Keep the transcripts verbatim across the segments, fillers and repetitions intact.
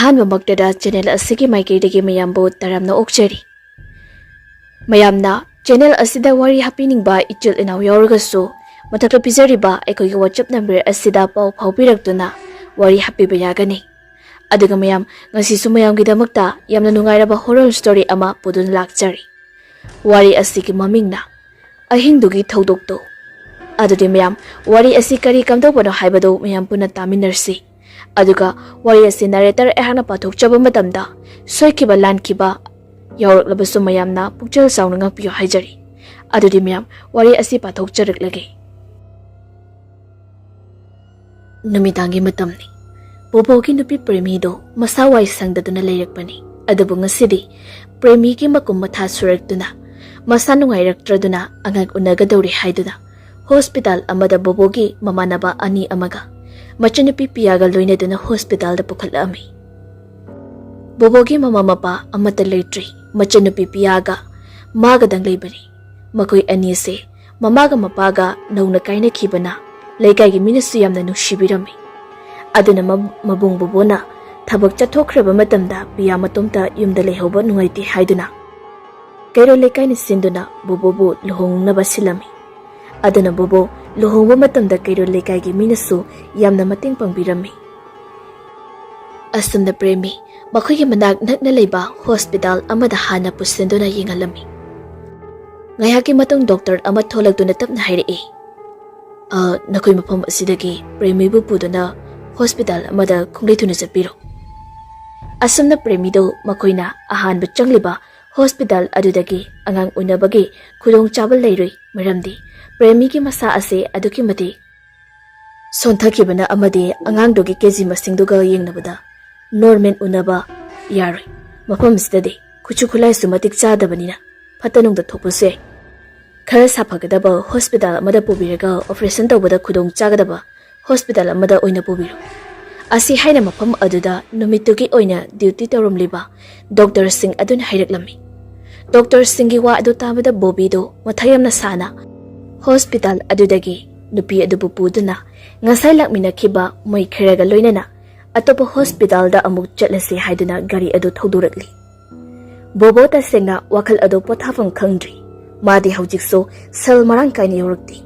ꯑꯍꯥꯟꯕꯃꯛꯇꯗ channel ꯑꯁꯤꯒꯤ ꯃꯥꯏꯀꯩꯗꯒꯤ ꯃꯌꯥꯝꯕꯨ ꯇꯔꯥꯝꯅ ꯑꯣꯛꯆꯔꯤ꯫ ꯃꯌꯥꯝꯅ ꯆꯦꯅꯦꯜ ꯑꯁꯤꯗ ꯋꯥꯔꯤ ꯍꯥꯞꯄꯤꯅꯤꯡꯕ ꯏꯆꯤꯜ ꯏꯅꯥꯎ ꯌꯥꯎꯔꯒꯁꯨ, ꯃꯊꯛꯇ ꯄꯤꯖꯔꯤꯕ ꯑꯩꯈꯣꯏꯒꯤ WhatsApp ꯅꯝꯕꯔ ꯑꯁꯤꯗ ꯄꯥꯎ ꯐꯥꯎꯕꯤꯔꯛꯇꯨꯅ ꯋꯥꯔꯤ ꯍꯥꯞꯄꯤꯕ ꯌꯥꯒꯅꯤ꯫ ꯑꯗꯨꯒ ꯃꯌꯥꯝ, ꯉꯁꯤꯁꯨ ꯃꯌꯥꯝꯒꯤꯗꯃꯛꯇ ꯌꯥꯝꯅ ꯅꯨꯡꯉꯥꯏꯔꯕ ꯍꯣꯔꯔ ꯁ꯭ꯇꯣꯔꯤ ꯑꯃ ꯄꯨꯗꯨꯅ ꯂꯥꯛꯆꯔꯤ꯫ ꯋꯥꯔꯤ ꯑꯁꯤꯒꯤ ꯃꯃꯤꯡꯅ ꯑꯍꯤꯡꯗꯨꯒꯤ ꯊꯧꯗꯣꯛꯇꯣ꯫ ꯑꯗꯨꯗꯤ ꯃꯌꯥꯝ, ꯋꯥꯔꯤ ꯑꯁꯤ ꯀꯔꯤ ꯀꯝꯗꯧꯕꯅꯣ ꯍꯥꯏꯕꯗꯨ ꯃꯌꯥꯝ ꯄꯨꯟꯅ ꯇꯥꯃꯤꯟꯅꯔꯁꯤ꯫ ꯑꯗꯨꯒ ꯋꯥꯔꯤ ꯑꯁꯤ ꯅꯦꯔꯦꯇꯔ ꯑꯩꯍꯥꯛꯅ ꯄꯥꯊꯣꯛꯆꯕ ꯃꯇꯝꯗ ꯁꯣꯏꯈꯤꯕ ꯂꯥꯟꯈꯤꯕ ꯌꯥꯎꯔꯛꯂꯕꯁꯨ ꯃꯌꯥꯝꯅ ꯄꯨꯛꯆꯦꯜ ꯆꯥꯎꯅ ꯉꯥꯛꯄꯤꯌꯨ ꯍꯥꯏꯖꯔꯤ꯫ ꯑꯗꯨꯗꯤ ꯃꯌꯥꯝ, ꯋꯥꯔꯤ ꯑꯁꯤ ꯄꯥꯊꯣꯛꯆꯔꯛꯂꯒꯦ꯫ ꯅꯨꯃꯤꯗꯥꯡꯒꯤ ꯃꯇꯝꯅꯤ꯫ ꯕꯣꯕꯣꯒꯤ ꯅꯨꯄꯤ ꯄ꯭ꯔꯦꯃꯤꯗꯣ ꯃꯁꯥ ꯋꯥꯏ ꯁꯪꯗꯗꯨꯅ ꯂꯩꯔꯛꯄꯅꯤ꯫ ꯑꯗꯨꯕꯨ ꯉꯁꯤꯗꯤ ꯄ꯭ꯔꯦꯃꯤꯒꯤ ꯃꯀꯨꯝ ꯃꯊꯥ ꯁꯨꯔꯛꯇꯨꯅ, ꯃꯁꯥ ꯅꯨꯡꯉꯥꯏꯔꯛꯇ꯭ꯔꯗꯨꯅ ꯑꯉꯥꯡ ꯎꯅꯒꯗꯧꯔꯦ ꯍꯥꯏꯗꯨꯅ ꯍꯣꯁꯄꯤꯇꯥꯜ ꯑꯃꯗ ꯕꯣꯕꯣꯒꯤ ꯃꯃꯥꯟꯅꯕ ꯑꯅꯤ ꯑꯃꯒ ꯃꯆꯟꯅꯨꯄꯤ ꯄꯤꯌꯥꯒ ꯂꯣꯏꯅꯗꯨꯅ ꯍꯣꯁꯄꯤꯇꯥꯜꯗ ꯄꯨꯈꯠꯂꯛꯑꯝꯃꯤ꯫ ꯕꯣꯕꯣꯒꯤ ꯃꯃꯥ ꯃꯄꯥ ꯑꯃꯠꯇ ꯂꯩꯇ꯭ꯔꯤ꯫ ꯃꯆꯟꯅꯨꯄꯤ ꯄꯤꯌꯥꯒ ꯃꯥꯒꯗꯪ ꯂꯩꯕꯅꯤ꯫ ꯃꯈꯣꯏ ꯑꯅꯤꯁꯦ ꯃꯃꯥꯒ ꯃꯄꯥꯒ ꯅꯧꯅ ꯀꯥꯏꯅꯈꯤꯕꯅ ꯂꯩꯀꯥꯏꯒꯤ ꯃꯤꯅꯁꯨ ꯌꯥꯝꯅ ꯅꯨꯡꯁꯤꯕꯤꯔꯝꯃꯤ꯫ ꯑꯗꯨꯅ ꯃ-, ꯃꯕꯨꯡ ꯕꯣꯕꯣꯅ ꯊꯕꯛ ꯆꯠꯊꯣꯛꯈ꯭ꯔꯕ ꯃꯇꯝꯗ ꯄꯤꯌꯥ ꯃꯇꯣꯝꯇ ꯌꯨꯝꯗ ꯂꯩꯍꯧꯕ ꯅꯨꯡꯉꯥꯏꯇꯦ ꯍꯥꯏꯗꯨꯅ ꯀꯩꯔꯣꯜ ꯂꯩꯀꯥꯏꯅ ꯁꯤꯟꯗꯨꯅ ꯕꯣꯕꯣꯕꯨ ꯂꯨꯍꯣꯡꯅꯕ ꯁꯤꯜꯂꯝꯃꯤ꯫ ꯑꯗꯨꯅ ꯕꯣꯕꯣ ꯂꯨꯍꯣꯡꯕ ꯃꯇꯝꯗ ꯀꯩꯔꯣꯜ ꯂꯩꯀꯥꯏꯒꯤ ꯃꯤꯅꯁꯨ ꯌꯥꯝꯅ ꯃꯇꯦꯡ ꯄꯥꯡꯕꯤꯔꯝꯃꯤ꯫ ꯑꯁꯨꯝꯅ ꯄ꯭ꯔꯦꯃꯤ ꯃꯈꯣꯏꯒꯤ ꯃꯅꯥꯛ ꯅꯛꯅ ꯂꯩꯕ ꯍꯣꯁꯄꯤꯇꯥꯜ ꯑꯃꯗ ꯍꯥꯟꯅ ꯄꯨꯁꯤꯟꯗꯨꯅ ꯌꯦꯡꯍꯜꯂꯝꯃꯤ꯫ ꯉꯥꯏꯍꯥꯛꯀꯤ ꯃꯇꯨꯡ ꯗꯣꯛꯇꯔ ꯑꯃ ꯊꯣꯛꯂꯛꯇꯨꯅ ꯇꯞꯅ ꯍꯥꯏꯔꯛꯏ, "ꯑ, ꯅꯈꯣꯏ ꯃꯐꯝ ꯑꯁꯤꯗꯒꯤ ꯄ꯭ꯔꯦꯃꯤꯕꯨ ꯄꯨꯗꯨꯅ ꯍꯣꯁꯄꯤꯇꯥꯜ ꯑꯃꯗ ꯈꯣꯡꯂꯩ ꯊꯨꯅ ꯆꯠꯄꯤꯔꯣ꯫" ꯑꯁꯨꯝꯅ ꯄ꯭ꯔꯦꯃꯤꯗꯨ ꯃꯈꯣꯏꯅ ꯑꯍꯥꯟꯕ ꯆꯪꯂꯤꯕ ꯍꯣꯁꯄꯤꯇꯥꯜ ꯑꯗꯨꯗꯒꯤ ꯑꯉꯥꯡ ꯎꯅꯕꯒꯤ ꯈꯨꯗꯣꯡꯆꯥꯕ ꯂꯩꯔꯨꯏ, ꯃꯔꯝꯗꯤ ꯄ꯭ꯔꯦꯃꯤꯒꯤ ꯃꯁꯥ ꯑꯁꯤ ꯑꯗꯨꯛꯀꯤ ꯃꯇꯤꯛ ꯁꯣꯟꯊꯈꯤꯕꯅ ꯑꯃꯗꯤ ꯑꯉꯥꯡꯗꯨꯒꯤ ꯀꯦꯖꯤ ꯃꯁꯤꯡꯗꯨꯒ ꯌꯦꯡꯅꯕꯗ ꯅꯣꯔꯃꯦꯜ ꯎꯅꯕ ꯌꯥꯔꯣꯏ꯫ ꯃꯐꯝꯁꯤꯗꯗꯤ ꯈꯨꯠꯁꯨ ꯈꯨꯠꯂꯥꯏꯁꯨ ꯃꯇꯤꯛ ꯆꯥꯗꯕꯅꯤꯅ ꯐꯠꯇ ꯅꯨꯡꯗ ꯊꯣꯛꯄꯁꯨ ꯌꯥꯏ꯫ ꯈꯔ ꯁꯥꯐꯒꯗꯕ ꯍꯣꯁꯄꯤꯇꯥꯜ ꯑꯃꯗ ꯄꯨꯕꯤꯔꯒ ꯑꯣꯄꯔꯦꯁꯟ ꯇꯧꯕꯗ ꯈꯨꯗꯣꯡ ꯆꯥꯒꯗꯕ ꯍꯣꯁꯄꯤꯇꯥꯜ ꯑꯃꯗ ꯑꯣꯏꯅ ꯄꯨꯕꯤꯔꯣ꯫ ꯑꯁꯤ ꯍꯥꯏꯅ ꯃꯐꯝ ꯑꯗꯨꯗ ꯅꯨꯃꯤꯠꯇꯨꯒꯤ ꯑꯣꯏꯅ ꯗ꯭ꯌꯨꯇꯤ ꯇꯧꯔꯝꯂꯤꯕ ꯗꯣꯛꯇꯔꯁꯤꯡ ꯑꯗꯨꯅ ꯍꯥꯏꯔꯛꯂꯝꯃꯤ꯫ ꯗꯣꯛꯇꯔꯁꯤꯡꯒꯤ ꯋꯥ ꯑꯗꯨ ꯇꯥꯕꯗ ꯕꯣꯕꯤꯗꯣ ꯃꯊꯥ ꯌꯥꯝꯅ ꯁꯥꯅ ꯍꯣꯁꯄꯤꯇꯥꯜ ꯑꯗꯨꯗꯒꯤ ꯅꯨꯄꯤ ꯑꯗꯨꯕꯨ ꯄꯨꯗꯨꯅ ꯉꯁꯥꯏ ꯂꯥꯛꯃꯤꯟꯅꯈꯤꯕ ꯃꯣꯏ ꯈꯔꯒ ꯂꯣꯏꯅꯅ ꯑꯇꯣꯞꯄ ꯍꯣꯁꯄꯤꯇꯥꯜꯗ ꯑꯃꯨꯛ ꯆꯠꯂꯁꯤ ꯍꯥꯏꯗꯨꯅ ꯒꯥꯔꯤ ꯑꯗꯨ ꯊꯧꯗꯣꯔꯛꯂꯤ꯫ ꯕꯣꯕꯣ ꯇꯁꯦꯡꯅ ꯋꯥꯈꯜ ꯑꯗꯨ ꯄꯣꯊꯥꯐꯝ ꯈꯪꯗ꯭ꯔꯤ꯫ ꯃꯥꯗꯤ ꯍꯧꯖꯤꯛꯁꯨ ꯁꯦꯜ ꯃꯔꯥꯡ ꯀꯥꯏꯅ ꯌꯧꯔꯛꯇꯦ꯫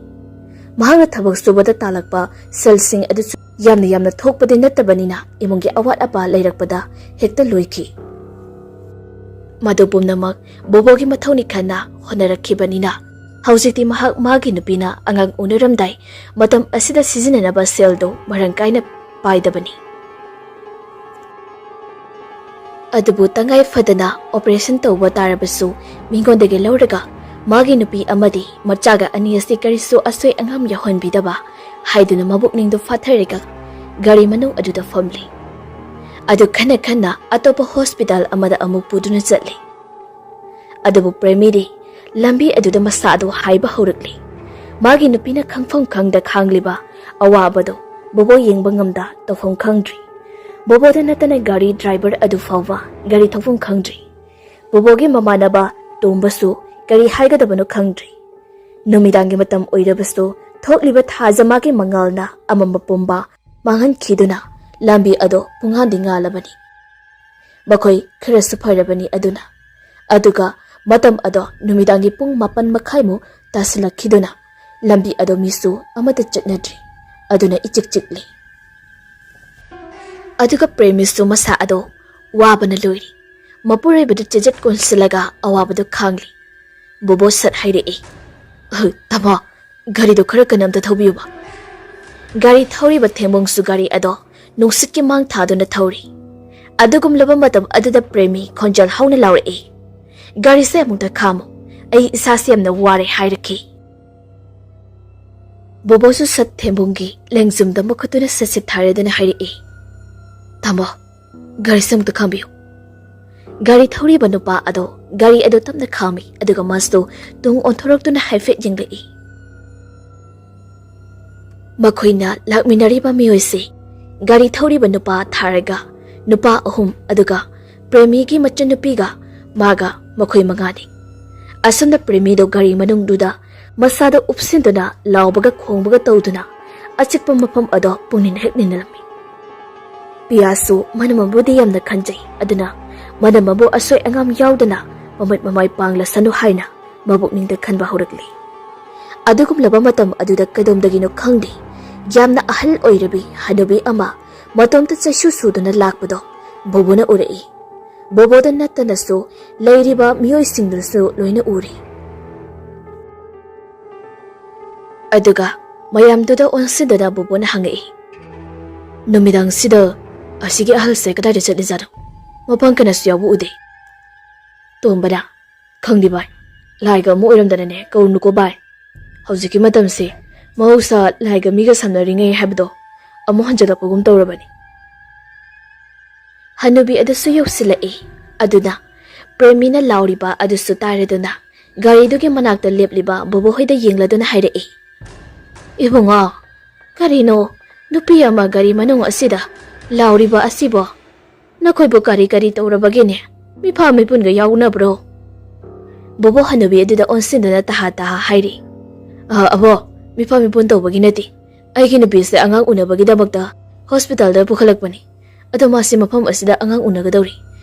ꯃꯍꯥꯛꯅ ꯊꯕꯛ ꯁꯨꯕꯗ ꯇꯥꯜꯂꯛꯄ ꯁꯦꯜꯁꯤꯡ ꯑꯗꯨꯁꯨ ꯌꯥꯝꯅ ꯌꯥꯝꯅ ꯊꯣꯛꯄꯗꯤ ꯅꯠꯇꯕꯅꯤꯅ ꯏꯃꯨꯡꯒꯤ ꯑꯋꯥꯠ ꯑꯄꯥ ꯂꯩꯔꯛꯄꯗ ꯍꯦꯛꯇ ꯂꯣꯏꯈꯤ꯫ ꯃꯗꯨ ꯄꯨꯝꯅꯃꯛ ꯕꯣꯕꯣꯒꯤ ꯃꯊꯧꯅꯤ ꯈꯟꯅ ꯍꯣꯠꯅꯔꯛꯈꯤꯕꯅꯤꯅ ꯍꯧꯖꯤꯛꯇꯤ ꯃꯍꯥꯛ ꯃꯥꯒꯤ ꯅꯨꯄꯤꯅ ꯑꯉꯥꯡ ꯎꯅꯔꯝꯗꯥꯏ ꯃꯇꯝ ꯑꯁꯤꯗ ꯁꯤꯖꯤꯟꯅꯅꯕ ꯁꯦꯜꯗꯨ ꯃꯔꯥꯡ ꯀꯥꯏꯅ ꯄꯥꯏꯗꯕꯅꯤ꯫ ꯑꯗꯨꯕꯨ ꯇꯉꯥꯏ ꯐꯗꯅ ꯑꯣꯄꯔꯦꯁꯟ ꯇꯧꯕ ꯇꯥꯔꯕꯁꯨ ꯃꯤꯉꯣꯟꯗꯒꯤ ꯂꯧꯔꯒ ꯃꯥꯒꯤ ꯅꯨꯄꯤ ꯑꯃꯗꯤ ꯃꯆꯥꯒ ꯑꯅꯤ ꯑꯁꯤ ꯀꯔꯤꯁꯨ ꯑꯁꯣꯏ ꯑꯉꯥꯝ ꯌꯥꯎꯍꯟꯕꯤꯗꯕ ꯍꯥꯏꯗꯨꯅ ꯃꯕꯨꯛꯅꯤꯡꯗꯨ ꯐꯥꯊꯔꯒ ꯒꯥꯔꯤ ꯃꯅꯨꯡ ꯑꯗꯨꯗ ꯐꯝꯂꯤ꯫ ꯑꯗꯨ ꯈꯟꯅ ꯈꯟꯅ ꯑꯇꯣꯞꯄ ꯍꯣꯁꯄꯤꯇꯥꯜ ꯑꯃꯗ ꯑꯃꯨꯛ ꯄꯨꯗꯨꯅ ꯆꯠꯂꯤ꯫ ꯑꯗꯨꯕꯨ ꯄ꯭ꯔꯦꯃꯤꯗꯤ ꯂꯝꯕꯤ ꯑꯗꯨꯗ ꯃꯁꯥ ꯑꯗꯨ ꯍꯥꯏꯕ ꯍꯧꯔꯛꯂꯤ꯫ ꯃꯥꯒꯤ ꯅꯨꯄꯤꯅ ꯈꯪꯐꯝ ꯈꯪꯗ ꯈꯥꯡꯂꯤꯕ ꯑꯋꯥꯕꯗꯨ ꯕꯣꯕꯣ ꯌꯦꯡꯕ ꯉꯝꯗ ꯇꯧꯐꯝ ꯈꯪꯗ꯭ꯔꯤ꯫ ꯕꯣꯕꯣꯗ ꯅꯠꯇꯅ ꯒꯥꯔꯤ ꯗ꯭ꯔꯥꯏꯚꯔ ꯑꯗꯨ ꯐꯥꯎꯕ ꯒꯥꯔꯤ ꯊꯧꯐꯝ ꯈꯪꯗ꯭ꯔꯤ꯫ ꯕꯣꯕꯣꯒꯤ ꯃꯃꯥꯟꯅꯕ ꯇꯣꯝꯕꯁꯨ ꯀꯔꯤ ꯍꯥꯏꯒꯗꯕꯅꯣ ꯈꯪꯗ꯭ꯔꯤ꯫ ꯅꯨꯃꯤꯗꯥꯡꯒꯤ ꯃꯇꯝ ꯑꯣꯏꯔꯕꯁꯨ ꯊꯣꯛꯂꯤꯕ ꯊꯥꯖꯃꯥꯒꯤ ꯃꯉꯥꯜꯅ ꯑꯃꯝꯕ ꯄꯨꯝꯕ ꯃꯥꯡꯍꯟꯈꯤꯗꯨꯅ ꯂꯝꯕꯤ ꯑꯗꯣ ꯄꯨꯡꯉꯥꯟꯗꯤ ꯉꯥꯜꯂꯕꯅꯤ꯫ ꯃꯈꯣꯏ ꯈꯔꯁꯨ ꯐꯔꯕꯅꯤ ꯑꯗꯨꯅ꯫ ꯑꯗꯨꯒ ꯃꯇꯝ ꯑꯗꯣ ꯅꯨꯃꯤꯗꯥꯡꯒꯤ ꯄꯨꯡ ꯃꯥꯄꯟ ꯃꯈꯥꯏꯃꯨꯛ ꯇꯥꯁꯤꯜꯂꯛꯈꯤꯗꯨꯅ ꯂꯝꯕꯤ ꯑꯗꯣ ꯃꯤꯁꯨ ꯑꯃꯠꯇ ꯆꯠꯅꯗ꯭ꯔꯤ꯫ ꯑꯗꯨꯅ ꯏꯆꯤꯛ ꯆꯤꯛꯂꯤ꯫ ꯑꯗꯨꯒ ꯄ꯭ꯔꯦꯃꯤꯁꯨ ꯃꯁꯥ ꯑꯗꯣ ꯋꯥꯕꯅ ꯂꯣꯏꯔꯤ꯫ ꯃꯄꯨꯔꯣꯏꯕꯗꯨ ꯆꯦꯖꯦꯠ ꯀꯣꯟꯁꯤꯜꯂꯒ ꯑꯋꯥꯕꯗꯨ ꯈꯥꯡꯂꯤ꯫ ꯕꯣꯕꯣ ꯁꯠ ꯍꯥꯏꯔꯛꯏ, "ꯑꯍ, ꯇꯥꯃꯣ, ꯒꯥꯔꯤꯗꯨ ꯈꯔ ꯀꯟꯅ ꯑꯝꯇ ꯊꯧꯕꯤꯌꯨꯕ꯫" ꯒꯥꯔꯤ ꯊꯧꯔꯤꯕ ꯊꯦꯝꯕꯨꯡꯁꯨ ꯒꯥꯔꯤ ꯑꯗꯣ ꯅꯨꯡꯁꯤꯠꯀꯤ ꯃꯥꯡ ꯊꯥꯗꯨꯅ ꯊꯧꯔꯤ꯫ ꯑꯗꯨꯒꯨꯝꯂꯕ ꯃꯇꯝ ꯑꯗꯨꯗ ꯄ꯭ꯔꯦꯃꯤ ꯈꯣꯟꯖꯦꯜ ꯍꯧꯅ ꯂꯥꯎꯔꯛꯏ, "ꯒꯥꯔꯤꯁꯦ ꯑꯃꯨꯛꯇ ꯈꯥꯝꯃꯨ, ꯑꯩ ꯏꯁꯥꯁꯦ ꯌꯥꯝꯅ ꯋꯥꯔꯦ" ꯍꯥꯏꯔꯛꯈꯤ꯫ ꯕꯣꯕꯣꯁꯨ ꯁꯠ ꯊꯦꯝꯕꯨꯡꯒꯤ ꯂꯦꯡꯖꯨꯝꯗ ꯃꯈꯨꯠꯇꯨꯅ ꯁꯠ ꯁꯠ ꯊꯥꯔꯗꯨꯅ ꯍꯥꯏꯔꯛꯏ, "ꯇꯥꯃꯣ, ꯒꯥꯔꯤꯁꯦ ꯑꯃꯨꯛꯇ ꯈꯥꯝꯕꯤꯌꯨ꯫" ꯒꯥꯔꯤ ꯊꯧꯔꯤꯕ ꯅꯨꯄꯥ ꯑꯗꯣ ꯒꯥꯔꯤ ꯑꯗꯨ ꯇꯞꯅ ꯈꯥꯝꯃꯤ, ꯑꯗꯨꯒ ꯃꯥꯁꯨ ꯇꯨꯡ ꯑꯣꯟꯊꯣꯔꯛꯇꯨꯅ ꯍꯥꯏꯐꯦꯠ ꯌꯦꯡꯂꯛꯏ꯫ ꯃꯈꯣꯏꯅ ꯂꯥꯛꯃꯤꯟꯅꯔꯤꯕ ꯃꯤꯑꯣꯏꯁꯤ ꯒꯥꯔꯤ ꯊꯧꯔꯤꯕ ꯅꯨꯄꯥ ꯊꯥꯔꯒ ꯅꯨꯄꯥ ꯑꯍꯨꯝ, ꯑꯗꯨꯒ ꯄ꯭ꯔꯦꯃꯤꯒꯤ ꯃꯆꯟꯅꯨꯄꯤꯒ ꯃꯥꯒ ꯃꯈꯣꯏ ꯃꯉꯥꯅꯤ꯫ ꯑꯁꯨꯝꯅ ꯄ꯭ꯔꯦꯃꯤꯗꯣ ꯒꯥꯔꯤ ꯃꯅꯨꯡꯗꯨꯗ ꯃꯁꯥꯗ ꯎꯞꯁꯤꯟꯗꯨꯅ ꯂꯥꯎꯕꯒ ꯈꯣꯡꯕꯒ ꯇꯧꯗꯨꯅ ꯑꯆꯤꯛꯄ ꯃꯐꯝ ꯑꯗꯣ ꯄꯨꯡꯅꯤꯟ ꯍꯦꯛ ꯅꯤꯟꯅꯔꯝꯃꯤ꯫ ꯄꯤꯌꯥꯁꯨ ꯃꯅꯝ ꯑꯃꯕꯨꯗꯤ ꯌꯥꯝꯅ ꯈꯟꯖꯩ, ꯑꯗꯨꯅ ꯃꯅꯝ ꯑꯃꯕꯨ ꯑꯁꯣꯏ ꯑꯉꯥꯝ ꯌꯥꯎꯗꯅ ꯃꯃꯤꯠ ꯃꯃꯥꯏ ꯄꯥꯡꯂꯁꯅꯨ ꯍꯥꯏꯅ ꯃꯕꯨꯛꯅꯤꯡꯗ ꯈꯟꯕ ꯍꯧꯔꯛꯂꯤ꯫ ꯑꯗꯨꯒꯨꯝꯂꯕ ꯃꯇꯝ ꯑꯗꯨꯗ ꯀꯩꯗꯣꯝꯗꯒꯤꯅꯣ ꯈꯪꯗꯦ, ꯌꯥꯝꯅ ꯑꯍꯜ ꯑꯣꯏꯔꯕꯤ ꯍꯅꯨꯕꯤ ꯑꯃ ꯃꯇꯣꯝꯇ ꯆꯩꯁꯨ ꯁꯨꯗꯨꯅ ꯂꯥꯛꯄꯗꯣ ꯕꯣꯕꯣꯅ ꯎꯔꯛꯏ꯫ ꯕꯣꯕꯣꯗ ꯅꯠꯇꯅꯁꯨ ꯂꯩꯔꯤꯕ ꯃꯤꯑꯣꯏꯁꯤꯡꯗꯨꯁꯨ ꯂꯣꯏꯅ ꯎꯔꯦ꯫ ꯑꯗꯨꯒ ꯃꯌꯥꯝꯗꯨꯗ ꯑꯣꯟꯁꯤꯟꯗꯨꯅ ꯕꯣꯕꯣꯅ ꯍꯪꯉꯛꯏ, "ꯅꯨꯃꯤꯗꯥꯡꯁꯤꯗ ꯑꯁꯤꯒꯤ ꯑꯍꯜꯁꯦ ꯀꯗꯥꯏꯗ ꯆꯠꯂꯤꯖꯥꯠꯅꯣ? ꯃꯄꯥꯡ ꯀꯅꯥꯁꯨ ꯌꯥꯎꯕ ꯎꯗꯦ꯫" ꯇꯣꯝꯕꯅ, "ꯈꯪꯗꯦ ꯚꯥꯏ, ꯂꯥꯏꯒ ꯑꯃ ꯑꯣꯏꯔꯝꯗꯅꯅꯦ ꯀꯧꯔꯨꯅꯨꯀꯣ ꯚꯥꯏ꯫ ꯍꯧꯖꯤꯛꯀꯤ ꯃꯇꯝꯁꯦ ꯃꯍꯧꯁꯥ ꯂꯥꯏꯒ ꯃꯤꯒ ꯁꯝꯅꯔꯤꯉꯩ ꯍꯥꯏꯕꯗꯣ ꯑꯃꯨꯛ ꯍꯟꯖꯜꯂꯛꯄꯒꯨꯝ ꯇꯧꯔꯕꯅꯤ꯫" ꯍꯅꯨꯕꯤ ꯑꯗꯨꯁꯨ ꯌꯧꯁꯤꯜꯂꯛꯏ꯫ ꯑꯗꯨꯅ ꯄ꯭ꯔꯦꯃꯤꯅ ꯂꯥꯎꯔꯤꯕ ꯑꯗꯨꯁꯨ ꯇꯥꯔꯗꯨꯅ ꯒꯥꯔꯤꯗꯨꯒꯤ ꯃꯅꯥꯛꯇ ꯂꯦꯞꯂꯤꯕ ꯕꯣꯕꯣꯍꯣꯏꯗ ꯌꯦꯡꯂꯗꯨꯅ ꯍꯥꯏꯔꯛꯏ, "ꯏꯕꯨꯡꯉꯣ, ꯀꯔꯤꯅꯣ ꯅꯨꯄꯤ ꯑꯃ ꯒꯥꯔꯤ ꯃꯅꯨꯡ ꯑꯁꯤꯗ ꯂꯥꯎꯔꯤꯕ ꯑꯁꯤꯕꯣ? ꯅꯈꯣꯏꯕꯨ ꯀꯔꯤ ꯀꯔꯤ ꯇꯧꯔꯕꯒꯦꯅꯦ? ꯃꯤꯐꯥ ꯃꯤꯄꯨꯟꯒ ꯌꯥꯎꯅꯕ꯭ꯔꯣ?" ꯕꯣꯕꯣ ꯍꯅꯨꯕꯤ ꯑꯗꯨꯗ ꯑꯣꯟꯁꯤꯟꯗꯨꯅ ꯇꯍꯥ ꯇꯍꯥ ꯍꯥꯏꯔꯤ, "ꯑ, ꯑꯕꯣ, ꯃꯤꯐꯥ ꯃꯤꯄꯨꯟ ꯇꯧꯕꯒꯤ ꯅꯠꯇꯦ꯫ ꯑꯩꯒꯤ ꯅꯨꯄꯤꯁꯦ ꯑꯉꯥꯡ ꯎꯅꯕꯒꯤꯗꯃꯛꯇ ꯍꯣꯁꯄꯤꯇꯥꯜꯗ ꯄꯨꯈꯠꯂꯛꯄꯅꯤ꯫ ꯑꯗꯣ ꯃꯥꯁꯤ ꯃꯐꯝ ꯑꯁꯤꯗ ꯑꯉꯥꯡ ꯎꯅꯒꯗꯧꯔꯤ꯫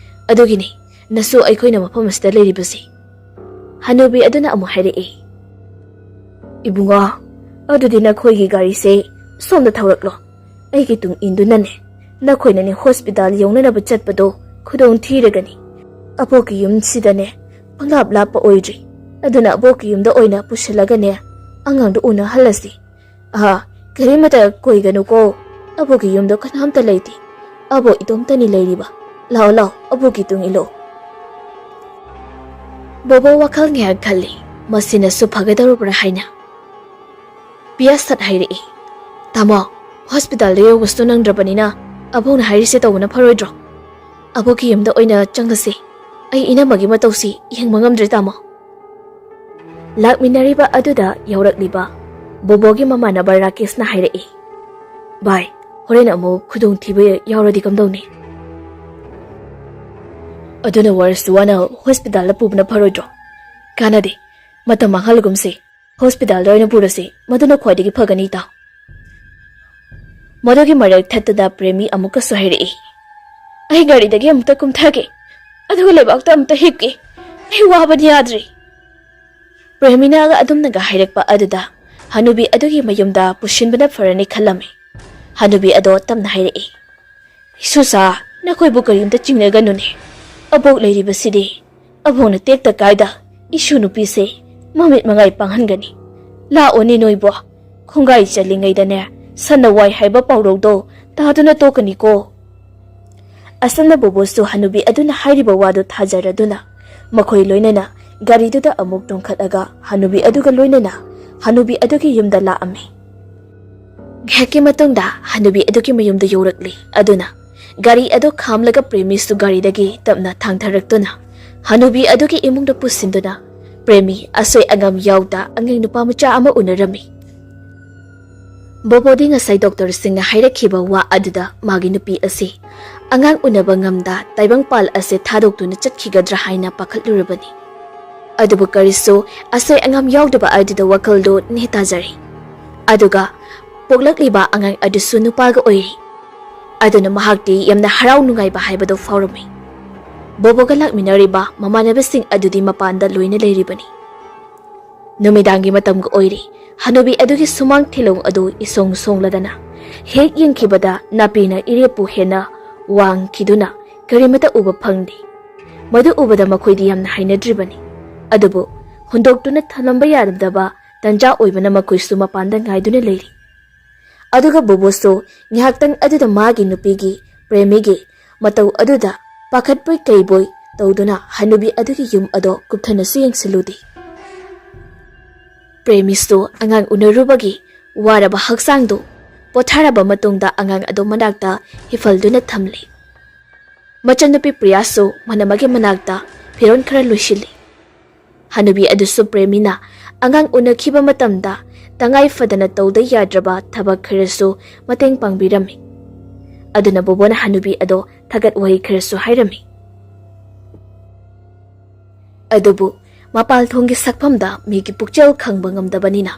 ꯑꯗꯨꯒꯤꯅꯤ ꯅꯁꯨ ꯑꯩꯈꯣꯏꯅ ꯃꯐꯝ ꯑꯁꯤꯗ ꯂꯩꯔꯤꯕꯁꯤ꯫" ꯍꯅꯨꯕꯤ ꯑꯗꯨꯅ ꯑꯃꯨꯛ ꯍꯥꯏꯔꯛꯏ, "ꯏꯕꯨꯡꯉꯣ, ꯑꯗꯨꯗꯤ ꯅꯈꯣꯏꯒꯤ ꯒꯥꯔꯤꯁꯦ ꯁꯣꯝꯗ ꯊꯧꯔꯛꯂꯣ꯫ ꯑꯩꯒꯤ ꯇꯨꯡ ꯏꯟꯗꯨꯅꯅꯦ ꯅꯈꯣꯏꯅꯅꯦ ꯍꯣꯁꯄꯤꯇꯥꯜ ꯌꯧꯅꯅꯕ ꯆꯠꯄꯗꯣ ꯈꯨꯗꯣꯡ ꯊꯤꯔꯒꯅꯤ꯫ ꯑꯕꯣꯛꯀꯤ ꯌꯨꯝꯁꯤꯗꯅꯦ ꯄꯪꯂꯥꯞ ꯂꯥꯞꯄ ꯑꯣꯏꯗ꯭ꯔꯤ꯫ ꯑꯗꯨꯅ ꯑꯕꯣꯛꯀꯤ ꯌꯨꯝꯗ ꯑꯣꯏꯅ ꯄꯨꯁꯤꯜꯂꯒꯅꯦ ꯑꯉꯥꯡꯗꯣ ꯎꯅꯍꯜꯂꯁꯤ꯫ ꯑꯍꯥ, ꯀꯔꯤꯃꯇ ꯀꯣꯏꯒꯅꯨꯀꯣ꯫ ꯑꯕꯣꯛꯀꯤ ꯌꯨꯝꯗꯣ ꯀꯅꯥꯝꯇ ꯂꯩꯇꯦ꯫ ꯑꯕꯣꯛ ꯏꯇꯣꯝꯇꯅꯤ ꯂꯩꯔꯤꯕ꯫ ꯂꯥꯛꯑꯣ, ꯂꯥꯛꯑꯣ, ꯑꯕꯣꯛꯀꯤ ꯇꯨꯡ ꯏꯜꯂꯣ꯫" ꯕꯣꯕꯣ ꯋꯥꯈꯜ ꯉꯥꯏꯍꯥꯛ ꯈꯜꯂꯤ, ꯃꯁꯤꯅꯁꯨ ꯐꯒꯗꯧꯔꯕ꯭ꯔꯥ ꯍꯥꯏꯅ꯫ ꯄꯤꯌꯥꯁ ꯁꯠ ꯍꯥꯏꯔꯛꯏ, "ꯇꯥꯃꯣ, ꯍꯣꯁꯄꯤꯇꯥꯜꯗ ꯌꯧꯕꯁꯨ ꯅꯪꯗ꯭ꯔꯕꯅꯤꯅ ꯑꯕꯣꯛꯅ ꯍꯥꯏꯔꯤꯁꯦ ꯇꯧꯕꯅ ꯐꯔꯣꯏꯗ꯭ꯔꯣ? ꯑꯕꯣꯛꯀꯤ ꯌꯨꯝꯗ ꯑꯣꯏꯅ ꯆꯪꯂꯁꯤ꯫ ꯑꯩ ꯏꯅꯝꯃꯒꯤ ꯃꯇꯧꯁꯤ ꯌꯦꯡꯕ ꯉꯝꯗ꯭ꯔꯦ, ꯇꯥꯃꯣ꯫" ꯂꯥꯛꯃꯤꯟꯅꯔꯤꯕ ꯑꯗꯨꯗ ꯌꯧꯔꯛꯂꯤꯕ ꯕꯣꯕꯣꯒꯤ ꯃꯃꯥꯟꯅꯕ ꯔꯥꯀꯦꯁꯅ ꯍꯥꯏꯔꯛꯏ, "ꯚꯥꯏ, ꯍꯣꯔꯦꯟ ꯑꯃꯨꯛ ꯈꯨꯗꯣꯡꯊꯤꯕ ꯌꯥꯎꯔꯗꯤ ꯀꯝꯗꯧꯅꯤ? ꯑꯗꯨꯅ ꯋꯥꯔꯁꯨ ꯋꯥꯅ ꯍꯣꯁꯄꯤꯇꯥꯜꯗ ꯄꯨꯕꯅ ꯐꯔꯣꯏꯗ꯭ꯔꯣ? ꯀꯥꯟꯅꯗꯦ, ꯃꯇꯝ ꯃꯥꯡꯍꯜꯂꯒꯨꯝꯁꯤ꯫ ꯍꯣꯁꯄꯤꯇꯥꯜꯗ ꯑꯣꯏꯅ ꯄꯨꯔꯁꯤ, ꯃꯗꯨꯅ ꯈ꯭ꯋꯥꯏꯗꯒꯤ ꯐꯒꯅꯤ, ꯏꯇꯥꯎ꯫" ꯃꯗꯨꯒꯤ ꯃꯔꯛ ꯊꯠꯇꯨꯗ ꯄ꯭ꯔꯦꯃꯤ ꯑꯃꯨꯛꯀꯁꯨ ꯍꯥꯏꯔꯛꯏ, "ꯑꯩ ꯒꯥꯔꯤꯗꯒꯤ ꯑꯃꯨꯛꯇ ꯀꯨꯝꯊꯒꯦ, ꯑꯗꯨꯒ ꯂꯩꯕꯥꯛꯇ ꯑꯃꯨꯛꯇ ꯍꯤꯞꯀꯦ꯫ ꯑꯩ ꯋꯥꯕꯅ ꯌꯥꯗ꯭ꯔꯦ꯫" ꯄ꯭ꯔꯦꯃꯤꯅꯥꯒ ꯑꯗꯨꯝꯅꯒ ꯍꯥꯏꯔꯛꯄ ꯑꯗꯨꯗ ꯍꯅꯨꯕꯤ ꯑꯗꯨꯒꯤ ꯃꯌꯨꯝꯗ ꯄꯨꯁꯤꯟꯕꯅ ꯐꯔꯅꯤ ꯈꯜꯂꯝꯃꯤ꯫ ꯍꯅꯨꯕꯤ ꯑꯗꯣ ꯇꯞꯅ ꯍꯥꯏꯔꯛꯏ, "ꯏꯁꯨꯁꯥ, ꯅꯈꯣꯏꯕꯨ ꯀꯔꯤꯝꯇ ꯆꯤꯡꯅꯒꯅꯨꯅꯦ꯫ ꯑꯕꯣꯛ ꯂꯩꯔꯤꯕꯁꯤꯗꯤ ꯑꯕꯣꯛꯅ ꯇꯦꯛꯇ ꯀꯥꯏꯗ ꯏꯁꯨ ꯅꯨꯄꯤꯁꯦ ꯃꯃꯤꯠ ꯃꯉꯥꯏ ꯄꯥꯡꯍꯟꯒꯅꯤ꯫ ꯂꯥꯛꯑꯣꯅꯦ ꯅꯣꯏꯕꯣ, ꯈꯣꯡꯒꯥꯏ ꯆꯜꯂꯤꯉꯩꯗꯅꯦ ꯁꯟꯅ ꯋꯥꯏ ꯍꯥꯏꯕ ꯄꯥꯎꯔꯧꯗꯣ ꯇꯥꯗꯨꯅ ꯇꯣꯛꯀꯅꯤꯀꯣ꯫" ꯑꯁꯨꯝꯅ ꯕꯣꯕꯣꯁꯨ ꯍꯅꯨꯕꯤ ꯑꯗꯨꯅ ꯍꯥꯏꯔꯤꯕ ꯋꯥꯗꯨ ꯊꯥꯖꯔꯗꯨꯅ ꯃꯈꯣꯏ ꯂꯣꯏꯅꯅ ꯒꯥꯔꯤꯗꯨꯗ ꯑꯃꯨꯛ ꯇꯣꯡꯈꯠꯂꯒ ꯍꯅꯨꯕꯤ ꯑꯗꯨꯒ ꯂꯣꯏꯅꯅ ꯍꯅꯨꯕꯤ ꯑꯗꯨꯒꯤ ꯌꯨꯝꯗ ꯂꯥꯛꯑꯝꯃꯤ꯫ ꯉꯥꯏꯍꯥꯛꯀꯤ ꯃꯇꯨꯡꯗ ꯍꯅꯨꯕꯤ ꯑꯗꯨꯒꯤ ꯃꯌꯨꯝꯗ ꯌꯧꯔꯛꯂꯤ꯫ ꯑꯗꯨꯅ ꯒꯥꯔꯤ ꯑꯗꯨ ꯈꯥꯝꯂꯒ ꯄ꯭ꯔꯦꯃꯤꯁꯨ ꯒꯥꯔꯤꯗꯒꯤ ꯇꯞꯅ ꯊꯥꯡꯊꯔꯛꯇꯨꯅ ꯍꯅꯨꯕꯤ ꯑꯗꯨꯒꯤ ꯏꯃꯨꯡꯗ ꯄꯨꯁꯤꯟꯗꯨꯅ ꯄ꯭ꯔꯦꯃꯤ ꯑꯁꯣꯏ ꯑꯉꯥꯝ ꯌꯥꯎꯗ ꯑꯉꯥꯡ ꯅꯨꯄꯥ ꯃꯆꯥ ꯑꯃ ꯎꯅꯔꯝꯃꯤ꯫ ꯕꯣꯕꯣꯗꯤ ꯉꯁꯥꯏ ꯗꯣꯛꯇꯔꯁꯤꯡꯅ ꯍꯥꯏꯔꯛꯈꯤꯕ ꯋꯥ ꯑꯗꯨꯗ ꯃꯥꯒꯤ ꯅꯨꯄꯤ ꯑꯁꯤ ꯑꯉꯥꯡ ꯎꯅꯕ ꯉꯝꯗ ꯇꯥꯏꯕꯪꯄꯥꯜ ꯑꯁꯦ ꯊꯥꯗꯣꯛꯇꯨꯅ ꯆꯠꯈꯤꯒꯗ꯭ꯔꯥ ꯍꯥꯏꯅ ꯄꯥꯈꯠꯂꯨꯔꯕꯅꯤ꯫ ꯑꯗꯨꯕꯨ ꯀꯔꯤꯁꯨ ꯑꯁꯣꯏ ꯑꯉꯥꯝ ꯌꯥꯎꯗꯕ ꯑꯗꯨꯗ ꯋꯥꯈꯜꯗꯨ ꯅꯦ ꯇꯥꯖꯔꯦ꯫ ꯑꯗꯨꯒ ꯄꯣꯛꯂꯛꯂꯤꯕ ꯑꯉꯥꯡ ꯑꯗꯨꯁꯨ ꯅꯨꯄꯥꯒ ꯑꯣꯏꯔꯤ꯫ ꯑꯗꯨꯅ ꯃꯍꯥꯛꯇꯤ ꯌꯥꯝꯅ ꯍꯔꯥꯎ ꯅꯨꯡꯉꯥꯏꯕ ꯍꯥꯏꯕꯗꯨ ꯐꯥꯎꯔꯝꯃꯤ꯫ ꯕꯣꯕꯣꯒ ꯂꯥꯛꯃꯤꯟꯅꯔꯤꯕ ꯃꯃꯥꯟꯅꯕꯁꯤꯡ ꯑꯗꯨꯗꯤ ꯃꯄꯥꯟꯗ ꯂꯣꯏꯅ ꯂꯩꯔꯤꯕꯅꯤ꯫ ꯅꯨꯃꯤꯗꯥꯡꯒꯤ ꯃꯇꯝꯒ ꯑꯣꯏꯔꯤ꯫ ꯍꯅꯨꯕꯤ ꯑꯗꯨꯒꯤ ꯁꯨꯃꯥꯡ ꯊꯤꯂꯣꯡ ꯑꯗꯨ ꯏꯁꯣꯡ ꯁꯣꯡꯂꯗꯅ ꯍꯦꯛ ꯌꯦꯡꯈꯤꯕꯗ ꯅꯥꯄꯤꯅ ꯏꯔꯦꯞꯄꯨ ꯍꯦꯟꯅ ꯋꯥꯡꯈꯤꯗꯨꯅ ꯀꯔꯤꯃꯠꯇ ꯎꯕ ꯐꯪꯗꯦ꯫ ꯃꯗꯨ ꯎꯕꯗ ꯃꯈꯣꯏꯗꯤ ꯌꯥꯝꯅ ꯍꯩꯅꯗ꯭ꯔꯤꯕꯅꯤ꯫ ꯑꯗꯨꯕꯨ ꯍꯨꯟꯗꯣꯛꯇꯨꯅ ꯊꯝꯂꯝꯕ ꯌꯥꯔꯝꯗꯕ ꯇꯟꯖꯥ ꯑꯣꯏꯕꯅ ꯃꯈꯣꯏꯁꯨ ꯃꯄꯥꯟꯗ ꯉꯥꯏꯗꯨꯅ ꯂꯩꯔꯤ꯫ ꯑꯗꯨꯒ ꯕꯣꯕꯣꯁꯨ ꯉꯥꯏꯍꯥꯛꯇꯪ ꯑꯗꯨꯗ ꯃꯥꯒꯤ ꯅꯨꯄꯤꯒꯤ ꯄ꯭ꯔꯦꯃꯤꯒꯤ ꯃꯇꯧ ꯑꯗꯨꯗ ꯄꯥꯈꯠꯄꯣꯏ ꯀꯩꯕꯣꯏ ꯇꯧꯗꯨꯅ ꯍꯅꯨꯕꯤ ꯑꯗꯨꯒꯤ ꯌꯨꯝ ꯑꯗꯣ ꯀꯨꯞꯊꯅꯁꯨ ꯌꯦꯡꯁꯤꯜꯂꯨꯗꯦ꯫ ꯄ꯭ꯔꯦꯃꯤꯁꯨ ꯑꯉꯥꯡ ꯎꯅꯔꯨꯕꯒꯤ ꯋꯥꯔꯕ ꯍꯛꯆꯥꯡꯗꯨ ꯄꯣꯊꯥꯔꯕ ꯃꯇꯨꯡꯗ ꯑꯉꯥꯡ ꯑꯗꯨ ꯃꯅꯥꯛꯇ ꯍꯤꯐꯜꯗꯨꯅ ꯊꯝꯂꯤ꯫ ꯃꯆꯟꯅꯨꯄꯤ ꯄ꯭ꯔꯤꯌꯥꯁꯨ ꯃꯅꯝ ꯑꯃꯒꯤ ꯃꯅꯥꯛꯇ ꯐꯤꯔꯣꯜ ꯈꯔ ꯂꯣꯏꯁꯤꯜꯂꯤ꯫ ꯍꯅꯨꯕꯤ ꯑꯗꯨꯁꯨ ꯄ꯭ꯔꯦꯃꯤꯅ ꯑꯉꯥꯡ ꯎꯅꯈꯤꯕ ꯃꯇꯝꯗ ꯇꯉꯥꯏ ꯐꯗꯅ ꯇꯧꯗ ꯌꯥꯗ꯭ꯔꯕ ꯊꯕꯛ ꯈꯔꯁꯨ ꯃꯇꯦꯡ ꯄꯥꯡꯕꯤꯔꯝꯃꯤ꯫ ꯑꯗꯨꯅ ꯕꯣꯕꯣꯅ ꯍꯅꯨꯕꯤ ꯑꯗꯣ ꯊꯥꯒꯠ ꯋꯥꯍꯩ ꯈꯔꯁꯨ ꯍꯥꯏꯔꯝꯃꯤ꯫ ꯑꯗꯨꯕꯨ ꯃꯄꯥꯜ ꯊꯣꯡꯒꯤ ꯁꯛꯐꯝꯗ ꯃꯤꯒꯤ ꯄꯨꯛꯆꯦꯜ ꯈꯪꯕ ꯉꯝꯗꯕꯅꯤꯅ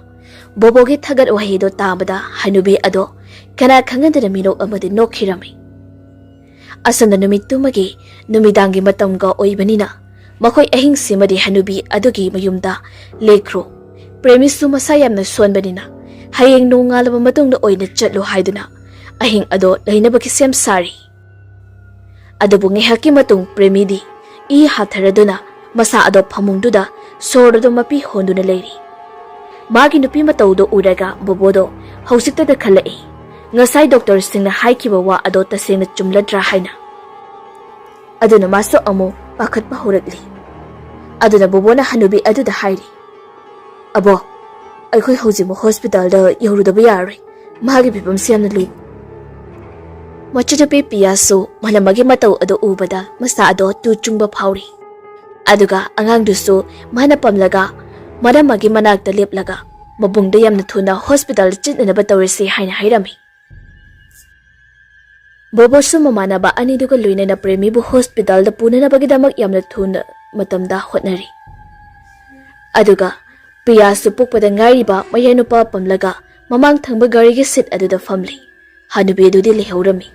ꯕꯣꯕꯣꯒꯤ ꯊꯥꯒꯠ ꯋꯥꯍꯩꯗꯣ ꯇꯥꯕꯗ ꯍꯅꯨꯕꯤ ꯑꯗꯣ ꯀꯅꯥ ꯈꯪꯍꯟꯗꯅ ꯃꯤꯅꯣꯛ ꯑꯃꯗꯤ ꯅꯣꯛꯈꯤꯔꯝꯃꯤ꯫ ꯑꯁꯣꯝꯗ ꯅꯨꯃꯤꯠꯇꯨꯃꯒꯤ ꯅꯨꯃꯤꯗꯥꯡꯒꯤ ꯃꯇꯝꯒ ꯑꯣꯏꯕꯅꯤꯅ ꯃꯈꯣꯏ ꯑꯍꯤꯡꯁꯤꯃꯗꯤ ꯍꯅꯨꯕꯤ ꯑꯗꯨꯒꯤ ꯃꯌꯨꯝꯗ ꯂꯦꯛꯈ꯭ꯔꯣ꯫ ꯄ꯭ꯔꯦꯃꯤꯁꯨ ꯃꯁꯥ ꯌꯥꯝꯅ ꯁꯣꯟꯕꯅꯤꯅ ꯍꯌꯦꯡ ꯅꯣꯡꯉꯥꯜꯂꯕ ꯃꯇꯨꯡꯗ ꯑꯣꯏꯅ ꯆꯠꯂꯨ ꯍꯥꯏꯗꯨꯅ ꯑꯍꯤꯡ ꯑꯗꯣ ꯂꯩꯅꯕꯒꯤ ꯁꯦꯝ ꯁꯥꯔꯤ꯫ ꯑꯗꯨꯕꯨ ꯉꯥꯏꯍꯥꯛꯀꯤ ꯃꯇꯨꯡ ꯄ꯭ꯔꯦꯃꯤꯗꯤ ꯏ ꯍꯥꯊꯔꯗꯨꯅ ꯃꯁꯥ ꯑꯗꯣ ꯐꯃꯨꯡꯗꯨꯗ ꯁꯣꯔ ꯑꯗꯨ ꯃꯄꯤ ꯍꯣꯟꯗꯨꯅ ꯂꯩꯔꯤ꯫ ꯃꯥꯒꯤ ꯅꯨꯄꯤ ꯃꯇꯧꯗꯣ ꯎꯔꯒ ꯕꯣꯕꯣꯗꯣ ꯍꯧꯖꯤꯛꯇꯗ ꯈꯜꯂꯛꯏ, ꯉꯁꯥꯏ ꯗꯣꯛꯇꯔꯁꯤꯡꯅ ꯍꯥꯏꯈꯤꯕ ꯋꯥ ꯑꯗꯣ ꯇꯁꯦꯡꯅ ꯆꯨꯝꯂꯗ꯭ꯔꯥ ꯍꯥꯏꯅ꯫ ꯑꯗꯨꯅ ꯃꯥꯁꯨ ꯑꯃꯨꯛ ꯄꯥꯈꯠꯄ ꯍꯧꯔꯛꯂꯤ꯫ ꯑꯗꯨꯅ ꯕꯣꯕꯣꯅ ꯍꯅꯨꯕꯤ ꯑꯗꯨꯗ ꯍꯥꯏꯔꯤ, "ꯑꯕꯣ, ꯑꯩꯈꯣꯏ ꯍꯧꯖꯤꯛꯃꯛ ꯍꯣꯁꯄꯤꯇꯥꯜꯗ ꯌꯧꯔꯨꯗꯕ ꯌꯥꯔꯔꯣꯏ꯫ ꯃꯥꯒꯤ ꯐꯤꯕꯝꯁꯤ ꯌꯥꯝꯅ ꯂꯨꯏ꯫" ꯃꯆꯟꯅꯨꯄꯤ ꯄꯤꯌꯥꯁꯨ ꯃꯅꯝꯃꯒꯤ ꯃꯇꯧ ꯑꯗꯨ ꯎꯕꯗ ꯃꯁꯥ ꯑꯗꯣ ꯇꯨ ꯆꯨꯡꯕ ꯐꯥꯎꯔꯤ꯫ ꯑꯗꯨꯒ ꯑꯉꯥꯡꯗꯨꯁꯨ ꯃꯥꯅ ꯄꯝꯂꯒ ꯃꯅꯝꯃꯒꯤ ꯃꯅꯥꯛꯇ ꯂꯦꯞꯂꯒ ꯃꯕꯨꯡꯗ ꯌꯥꯝꯅ ꯊꯨꯅ ꯍꯣꯁꯄꯤꯇꯥꯜꯗ ꯆꯠꯅꯅꯕ ꯇꯧꯔꯁꯤ ꯍꯥꯏꯅ ꯍꯥꯏꯔꯝꯃꯤ꯫ ꯕꯣꯕꯣꯁꯨ ꯃꯃꯥꯟꯅꯕ ꯑꯅꯤꯗꯨꯒ ꯂꯣꯏꯅꯅ ꯄ꯭ꯔꯦꯃꯤꯕꯨ ꯍꯣꯁꯄꯤꯇꯥꯜꯗ ꯄꯨꯅꯅꯕꯒꯤꯗꯃꯛ ꯌꯥꯝꯅ ꯊꯨꯅ ꯃꯇꯝꯗ ꯍꯣꯠꯅꯔꯤ꯫ ꯑꯗꯨꯒ ꯄꯤꯌꯥꯁꯨ ꯄꯣꯛꯄꯗ ꯉꯥꯏꯔꯤꯕ ꯃꯌꯥꯅꯨꯄꯥ ꯄꯝꯂꯒ ꯃꯃꯥꯡ ꯊꯪꯕ ꯒꯥꯔꯤꯒꯤ ꯁꯤꯠ ꯑꯗꯨꯗ ꯐꯝꯂꯤ꯫ ꯍꯅꯨꯕꯤ ꯑꯗꯨꯗꯤ ꯂꯩꯍꯧꯔꯝꯃꯤ꯫